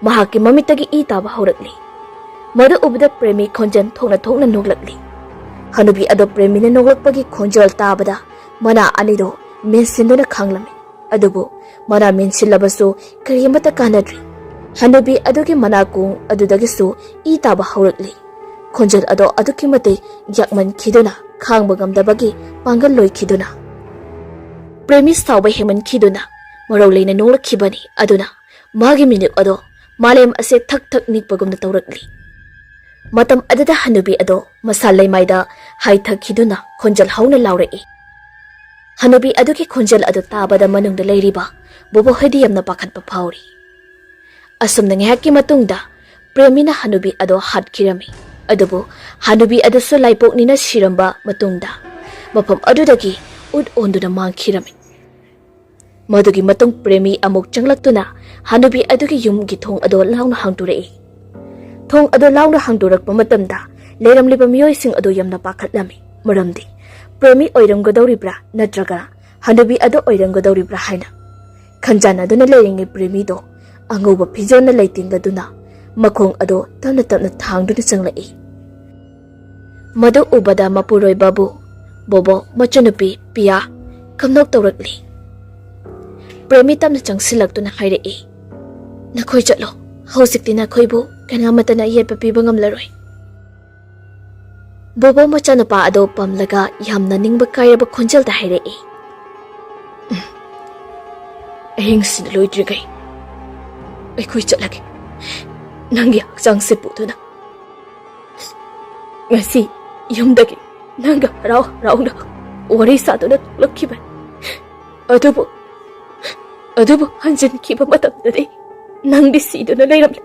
ꯃꯍꯥꯛꯀꯤ ꯃꯃꯤꯠꯇꯒꯤ ꯏ ꯇꯥꯕ ꯍꯧꯔꯛꯂꯤ꯫ ꯃꯗꯨ ꯎꯕꯗ ꯄ꯭ꯔꯦꯃꯤ ꯈꯣꯟꯖꯦꯜ ꯊꯣꯛꯅ ꯊꯣꯛꯅ ꯅꯣꯛꯂꯛꯂꯤ꯫ ꯍꯅꯨꯕꯤ ꯑꯗꯣ ꯄ꯭ꯔꯦꯃꯤꯅ ꯅꯣꯛꯂꯛꯄꯒꯤ ꯈꯣꯟꯖꯦꯜ ꯇꯥꯕꯗ ꯃꯅꯥ ꯑꯅꯤꯗꯣ ꯃꯦꯟꯁꯤꯟꯗꯨꯅ ꯈꯥꯡꯂꯝꯃꯤ꯫ ꯑꯗꯨꯕꯨ ꯃꯅꯥ ꯃꯦꯟꯁꯤꯜꯂꯕꯁꯨ ꯀꯔꯤꯃꯠꯇ ꯀꯥꯟꯅꯗ꯭ꯔꯤ꯫ ꯍꯅꯨꯕꯤ ꯑꯗꯨꯒꯤ ꯃꯅꯥꯀꯣꯡ ꯑꯗꯨꯗꯒꯤꯁꯨ ꯏ ꯇꯥꯕ ꯍꯧꯔꯛꯂꯤ꯫ ꯈꯣꯟꯖꯦꯜ ꯑꯗꯣ ꯑꯗꯨꯛꯀꯤ ꯃꯇꯤꯛ ꯌꯥꯛꯃꯟꯈꯤꯗꯨꯅ ꯈꯥꯡꯕ ꯉꯝꯗꯕꯒꯤ ꯄꯥꯡꯒꯜ ꯂꯣꯏꯈꯤꯗꯨꯅ ꯄ꯭ꯔꯦꯃꯤ ꯁꯥꯎꯕ ꯍꯦꯟꯃꯟꯈꯤꯗꯨꯅ ꯃꯔꯧ ꯂꯩꯅ ꯅꯣꯛꯂꯛꯈꯤꯕꯅꯤ꯫ ꯑꯗꯨꯅ ꯃꯥꯒꯤ ꯃꯤꯅꯨꯛ ꯑꯗꯣ ꯃꯥꯂꯦꯝ ꯑꯁꯦ ꯊꯛ ꯊꯛ ꯅꯤꯛꯄꯒꯨꯝꯅ ꯇꯧꯔꯛꯂꯤ꯫ ꯃꯇꯝ ꯑꯗꯨꯗ ꯍꯅꯨꯕꯤ ꯑꯗꯣ ꯃꯁꯥ ꯂꯩꯃꯥꯏꯗ ꯍꯥꯏꯊꯈꯤꯗꯨꯅ ꯈꯣꯟꯖꯦꯜ ꯍꯧꯅ ꯂꯥꯎꯔꯛꯏ꯫ ꯍꯅꯨꯕꯤ ꯑꯗꯨꯒꯤ ꯈꯣꯟꯖꯦꯜ ꯑꯗꯨ ꯇꯥꯕꯗ ꯃꯅꯨꯡꯗ ꯂꯩꯔꯤꯕ ꯕꯣꯕꯣꯍꯣꯏꯗꯤ ꯌꯥꯝꯅ ꯄꯥꯈꯠꯄ ꯐꯥꯎꯔꯤ꯫ ꯑꯁꯨꯝꯅ ꯉꯥꯏꯍꯥꯛꯀꯤ ꯃꯇꯨꯡꯗ ꯄ꯭ꯔꯦꯃꯤꯅ ꯍꯅꯨꯕꯤ ꯑꯗꯣ ꯍꯥꯠꯈꯤꯔꯝꯃꯤ꯫ ꯑꯗꯨꯕꯨ ꯍꯅꯨꯕꯤ ꯑꯗꯨꯁꯨ ꯂꯥꯏꯄꯣꯛꯅꯤꯅ ꯁꯤꯔꯝꯕ ꯃꯇꯨꯡꯗ ꯃꯐꯝ ꯑꯗꯨꯗꯒꯤ ꯎꯠ ꯑꯣꯟꯗꯨꯅ ꯃꯥꯡꯈꯤꯔꯝꯃꯤ꯫ ꯃꯗꯨꯒꯤ ꯃꯇꯨꯡ ꯄ꯭ꯔꯦꯃꯤ ꯑꯃꯨꯛ ꯆꯪꯂꯛꯇꯨꯅ ꯍꯅꯨꯕꯤ ꯑꯗꯨꯒꯤ ꯌꯨꯝꯒꯤ ꯊꯣꯡ ꯑꯗꯣ ꯂꯥꯎꯅ ꯍꯥꯡꯗꯣꯔꯛꯏ꯫ ꯊꯣꯡ ꯑꯗꯣ ꯂꯥꯎꯅ ꯍꯥꯡꯗꯣꯔꯛꯄ ꯃꯇꯝꯗ ꯂꯩꯔꯝꯂꯤꯕ ꯃꯤꯑꯣꯏꯁꯤꯡ ꯑꯗꯨ ꯌꯥꯝꯅ ꯄꯥꯈꯠꯂꯝꯃꯤ꯫ ꯃꯔꯝꯗꯤ ꯄ꯭ꯔꯦꯃꯤ ꯑꯣꯏꯔꯝꯒꯗꯧꯔꯤꯕ꯭ꯔꯥ ꯅꯠꯇ꯭ꯔꯒ ꯍꯅꯨꯕꯤ ꯑꯗꯨ ꯑꯣꯏꯔꯝꯒꯗꯧꯔꯤꯕ꯭ꯔꯥ ꯍꯥꯏꯅ ꯈꯟꯖꯥꯟꯅꯗꯨꯅ ꯂꯩꯔꯤꯉꯩ ꯄ꯭ꯔꯦꯃꯤꯗꯣ ꯑꯉꯧꯕ ꯐꯤꯖꯣꯜꯅ ꯂꯩꯇꯦꯡꯒꯗꯨꯅ ꯃꯈꯣꯡ ꯑꯗꯣ ꯇꯞꯅ ꯇꯞꯅ ꯊꯥꯡꯗꯨꯅ ꯆꯪꯂꯛꯏ꯫ ꯃꯗꯨ ꯎꯕꯗ ꯃꯄꯨꯔꯣꯏꯕꯕꯨ ꯕꯣꯕꯣ, ꯃꯆꯟꯅꯨꯄꯤ ꯄꯤꯌꯥ ꯀꯝꯅꯣꯛ ꯇꯧꯔꯛꯂꯤ꯫ ꯄ꯭ꯔꯦꯃꯤ ꯇꯞꯅ ꯆꯪꯁꯤꯜꯂꯛꯇꯨꯅ ꯍꯥꯏꯔꯛꯏ, "ꯅꯈꯣꯏ ꯆꯠꯂꯣ꯫ ꯍꯧꯖꯤꯛꯇꯤ ꯅꯈꯣꯏꯕꯨ ꯀꯅꯥꯃꯠꯇꯅ ꯌꯦꯠꯄ ꯄꯤꯕ ꯉꯝꯂꯔꯣꯏ꯫" ꯕꯣꯕꯣ ꯃꯆꯥꯅꯨꯄꯥ ꯑꯗꯨ ꯄꯝꯂꯒ ꯌꯥꯝꯅ ꯅꯤꯡꯕ ꯀꯥꯏꯔꯕ ꯈꯣꯟꯖꯦꯜꯗ ꯍꯥꯏꯔꯛꯏ, "ꯎꯝ, ꯑꯍꯤꯡꯁꯤꯅ ꯂꯣꯏꯗ꯭ꯔꯤꯉꯩ ꯑꯩꯈꯣꯏ ꯆꯠꯂꯒꯦ꯫ ꯅꯪꯒꯤ ꯍꯛꯆꯥꯡꯁꯦ ꯄꯨꯗꯨꯅ ꯉꯁꯤ ꯌꯨꯝꯗꯒꯤ ꯅꯪꯒ ꯍꯔꯥꯎ ꯍꯔꯥꯎꯅ ꯋꯥꯔꯤ ꯁꯥꯗꯨꯅ ꯊꯣꯛꯂꯛꯈꯤꯕꯅꯤ꯫ ꯑꯗꯨꯕꯨ, ꯑꯗꯨꯕꯨ ꯍꯟꯖꯤꯟꯈꯤꯕ ꯃꯇꯝꯗꯗꯤ ꯅꯪꯗꯤ ꯁꯤꯗꯨꯅ ꯂꯩꯔꯝꯂꯦ꯫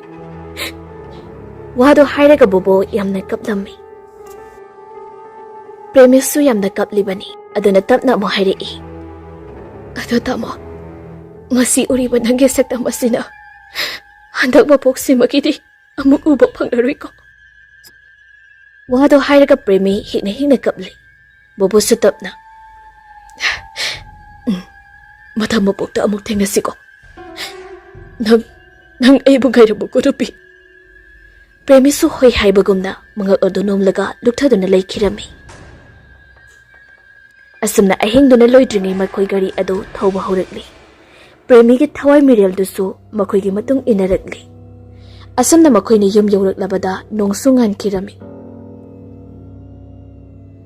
ꯋꯥꯗꯣ ꯍꯥꯏꯔꯒ ꯕꯣꯕꯣ ꯌꯥꯝꯅ ꯀꯞꯂꯝꯃꯤ꯫ ꯄ꯭ꯔꯦꯃꯤꯁꯁꯨ ꯌꯥꯝꯅ ꯀꯞꯂꯤꯕꯅꯤ꯫ ꯑꯗꯨꯅ ꯇꯞꯅ ꯑꯃꯨꯛ ꯍꯥꯏꯔꯛꯏ, "ꯑꯗꯣ ꯇꯥꯃꯣ, ꯉꯁꯤ ꯎꯔꯤꯕ ꯅꯪꯒꯤ ꯁꯛꯇꯝ ꯑꯁꯤꯅ ꯍꯟꯗꯛ ꯃꯄꯣꯛꯁꯤꯃꯒꯤꯗꯤ ꯑꯃꯨꯛ ꯎꯕ ꯐꯪꯂꯔꯣꯏꯀꯣ?" ꯋꯥꯗꯣ ꯍꯥꯏꯔꯒ ꯄ꯭ꯔꯦꯃꯤ ꯍꯤꯛꯅ ꯍꯤꯛꯅ ꯀꯞꯂꯤ꯫ ꯕꯣꯕꯣꯁꯨ ꯇꯞꯅ, "ꯎꯝ, ꯃꯊꯪ ꯃꯄꯣꯛꯇ ꯑꯃꯨꯛ ꯊꯦꯡꯅꯁꯤꯀꯣ꯫ ꯅꯪ, ꯅꯪ ꯑꯩꯕꯨ ꯉꯥꯏꯔꯝꯃꯨꯀꯣ ꯅꯨꯄꯤ꯫" ꯄ꯭ꯔꯦꯃꯤꯁꯨ ꯍꯣꯏ ꯍꯥꯏꯕꯒꯨꯝꯅ ꯃꯉꯛ ꯑꯗꯨ ꯅꯣꯝꯂꯒ ꯂꯨꯞꯊꯗꯨꯅ ꯂꯩꯈꯤꯔꯝꯃꯤ꯫ ꯑꯁꯨꯝꯅ ꯑꯍꯤꯡꯗꯨꯅ ꯂꯣꯏꯗ꯭ꯔꯤꯉꯩ ꯃꯈꯣꯏ ꯒꯥꯔꯤ ꯑꯗꯨ ꯊꯧꯕ ꯍꯧꯔꯛꯂꯤ꯫ ꯄ꯭ꯔꯦꯃꯤꯒꯤ ꯊꯋꯥꯏ ꯃꯤꯔꯦꯜꯗꯨꯁꯨ ꯃꯈꯣꯏꯒꯤ ꯃꯇꯨꯡ ꯏꯟꯅꯔꯛꯂꯤ꯫ ꯑꯁꯨꯝꯅ ꯃꯈꯣꯏꯅ ꯌꯨꯝ ꯌꯧꯔꯛꯂꯕꯗ ꯅꯣꯡꯁꯨ ꯉꯥꯟꯈꯤꯔꯝꯃꯤ꯫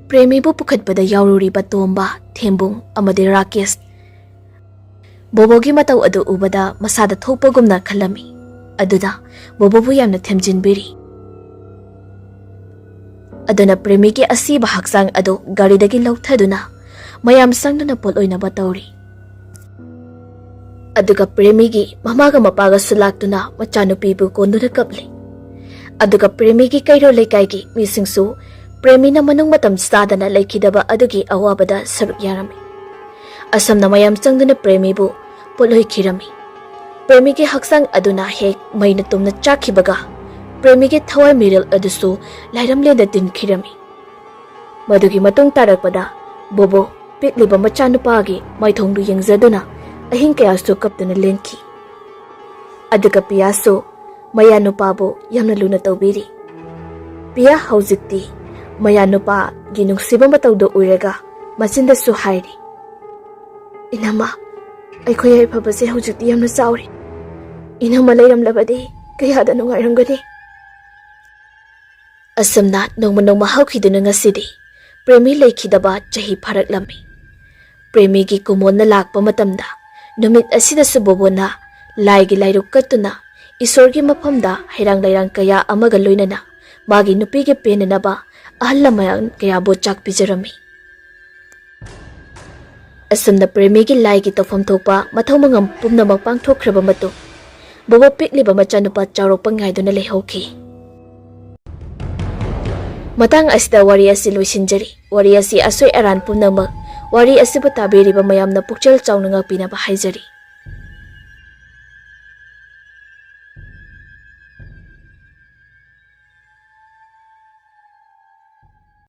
ꯄ꯭ꯔꯦꯃꯤꯕꯨ ꯄꯨꯈꯠꯄꯗ ꯌꯥꯎꯔꯨꯔꯤꯕ ꯇꯣꯝꯕ, ꯊꯦꯝꯕꯨꯡ ꯑꯃꯗꯤ ꯔꯥꯀꯦꯁ ꯕꯣꯕꯣꯒꯤ ꯃꯇꯧ ꯑꯗꯨ ꯎꯕꯗ ꯃꯁꯥꯗ ꯊꯣꯛꯄꯒꯨꯝꯅ ꯈꯜꯂꯝꯃꯤ꯫ ꯑꯗꯨꯗ ꯕꯣꯕꯣꯕꯨ ꯌꯥꯝꯅ ꯊꯦꯝꯖꯤꯟꯕꯤꯔꯤ꯫ ꯑꯗꯨꯅ ꯄ꯭ꯔꯦꯃꯤꯒꯤ ꯑꯁꯤꯕ ꯍꯛꯆꯥꯡ ꯑꯗꯨ ꯒꯥꯔꯤꯗꯒꯤ ꯂꯧꯊꯗꯨꯅ ꯃꯌꯥꯝ ꯆꯪꯗꯨꯅ ꯄꯣꯠ ꯑꯣꯏꯅꯕ ꯇꯧꯔꯤ꯫ ꯑꯗꯨꯒ ꯄ꯭ꯔꯦꯃꯤꯒꯤ ꯃꯃꯥꯒ ꯃꯄꯥꯒꯁꯨ ꯂꯥꯛꯇꯨꯅ ꯃꯆꯥꯅꯨꯄꯤꯕꯨ ꯀꯣꯟꯗꯨꯅ ꯀꯞꯂꯤ꯫ ꯑꯗꯨꯒ ꯄ꯭ꯔꯦꯃꯤꯒꯤ ꯀꯩꯔꯣꯜ ꯂꯩꯀꯥꯏꯒꯤ ꯃꯤꯁꯤꯡꯁꯨ ꯄ꯭ꯔꯦꯃꯤꯅ ꯃꯅꯨꯡ ꯃꯇꯝ ꯆꯥꯗꯅ ꯂꯩꯈꯤꯗꯕ ꯑꯗꯨꯒꯤ ꯑꯋꯥꯕꯗ ꯁꯔꯨꯛ ꯌꯥꯔꯝꯃꯤ꯫ ꯑꯁꯨꯝꯅ ꯃꯌꯥꯝ ꯆꯪꯗꯨꯅ ꯄ꯭ꯔꯦꯃꯤꯕꯨ ꯄꯣꯠꯂꯣꯏꯈꯤꯔꯝꯃꯤ꯫ ꯄ꯭ꯔꯦꯃꯤꯒꯤ ꯍꯛꯆꯥꯡ ꯑꯗꯨꯅ ꯍꯦꯛ ꯃꯩꯅ ꯇꯨꯝꯅ ꯆꯥꯛꯈꯤꯕꯒ ꯄ꯭ꯔꯦꯃꯤꯒꯤ ꯊꯋꯥꯏ ꯃꯤꯔꯦꯜ ꯑꯗꯨꯁꯨ ꯂꯥꯏꯔꯝꯂꯦꯟꯗ ꯇꯤꯟꯈꯤꯔꯝꯃꯤ꯫ ꯃꯗꯨꯒꯤ ꯃꯇꯨꯡ ꯇꯥꯔꯛꯄꯗ ꯕꯣꯕꯣ ꯄꯤꯛꯂꯤꯕ ꯃꯆꯥꯅꯨꯄꯥꯒꯤ ꯃꯥꯏꯊꯣꯡꯗꯨ ꯌꯦꯡꯖꯗꯨꯅ ꯑꯍꯤꯡ ꯀꯌꯥꯁꯨ ꯀꯞꯇꯨꯅ ꯂꯦꯟꯈꯤ꯫ ꯑꯗꯨꯒ ꯄꯤꯌꯥꯁꯨ ꯃꯌꯥ ꯅꯨꯄꯥꯕꯨ ꯌꯥꯝꯅ ꯂꯨꯅ ꯇꯧꯕꯤꯔꯤ꯫ ꯄꯤꯌꯥ ꯍꯧꯖꯤꯛꯇꯤ ꯃꯌꯥ ꯅꯨꯄꯥꯒꯤ ꯅꯨꯡꯁꯤꯕ ꯃꯇꯧꯗꯨ ꯎꯔꯒ ꯃꯆꯤꯟꯗꯁꯨ ꯍꯥꯏꯔꯤ, "ꯏꯅꯝꯃ, ꯑꯩꯈꯣꯏ ꯌꯥꯏꯐꯕꯁꯦ ꯍꯧꯖꯤꯛꯇꯤ ꯌꯥꯝꯅ ꯆꯥꯎꯔꯦ꯫ ꯏꯅꯝꯃ ꯂꯩꯔꯝꯂꯕꯗꯤ ꯀꯌꯥꯗ ꯅꯨꯡꯉꯥꯏꯔꯝꯒꯅꯤ?" ꯑꯁꯨꯝꯅ ꯅꯣꯡꯃ ꯅꯣꯡꯃ ꯍꯧꯈꯤꯗꯨꯅ ꯉꯁꯤꯗꯤ ꯄ꯭ꯔꯦꯃꯤ ꯂꯩꯈꯤꯗꯕ ꯆꯍꯤ ꯐꯥꯔꯛꯂꯝꯃꯤ꯫ ꯄ꯭ꯔꯦꯃꯤꯒꯤ ꯀꯨꯃꯣꯟꯅ ꯂꯥꯛꯄ ꯃꯇꯝꯗ ꯅꯨꯃꯤꯠ ꯑꯁꯤꯗꯁꯨ ꯕꯣꯕꯣꯅ ꯂꯥꯏꯒꯤ ꯂꯥꯏꯔꯨꯛ ꯀꯠꯇꯨꯅ ꯏꯁꯣꯔꯒꯤ ꯃꯐꯝꯗ ꯍꯩꯔꯥꯡ ꯂꯩꯔꯥꯡ ꯀꯌꯥ ꯑꯃꯒ ꯂꯣꯏꯅꯅ ꯃꯥꯒꯤ ꯅꯨꯄꯤꯒꯤ ꯄꯦꯟꯅꯅꯕ ꯑꯍꯜ ꯂꯃꯟ ꯀꯌꯥꯕꯨ ꯆꯥꯛ ꯄꯤꯖꯔꯝꯃꯤ꯫ ꯑꯁꯨꯝꯅ ꯄ꯭ꯔꯦꯃꯤꯒꯤ ꯂꯥꯏꯒꯤ ꯇꯧꯐꯝ ꯊꯣꯛꯄ ꯃꯊꯧ ꯃꯉꯝ ꯄꯨꯝꯅꯃꯛ ꯄꯥꯡꯊꯣꯛꯈ꯭ꯔꯕ ꯃꯇꯨꯡ, ꯕꯣꯕ ꯄꯤꯛꯂꯤꯕ ꯃꯆꯥꯅꯨꯄꯥ ꯆꯥꯎꯔꯛꯄ ꯉꯥꯏꯗꯨꯅ ꯂꯩꯍꯧꯈꯤ꯫ ꯃꯇꯥꯡ ꯑꯁꯤꯗ ꯋꯥꯔꯤ ꯑꯁꯤ ꯂꯣꯏꯁꯤꯟꯖꯔꯤ꯫ ꯋꯥꯔꯤ ꯑꯁꯤ ꯑꯁꯣꯏ ꯑꯔꯥꯟ ꯄꯨꯝꯅꯃꯛ ꯋꯥꯔꯤ ꯑꯁꯤꯕꯨ ꯇꯥꯕꯤꯔꯤꯕ ꯃꯌꯥꯝꯅ ꯄꯨꯛꯆꯦꯜ ꯆꯥꯎꯅ ꯉꯥꯛꯄꯤꯅꯕ ꯍꯥꯏꯖꯔꯤ꯫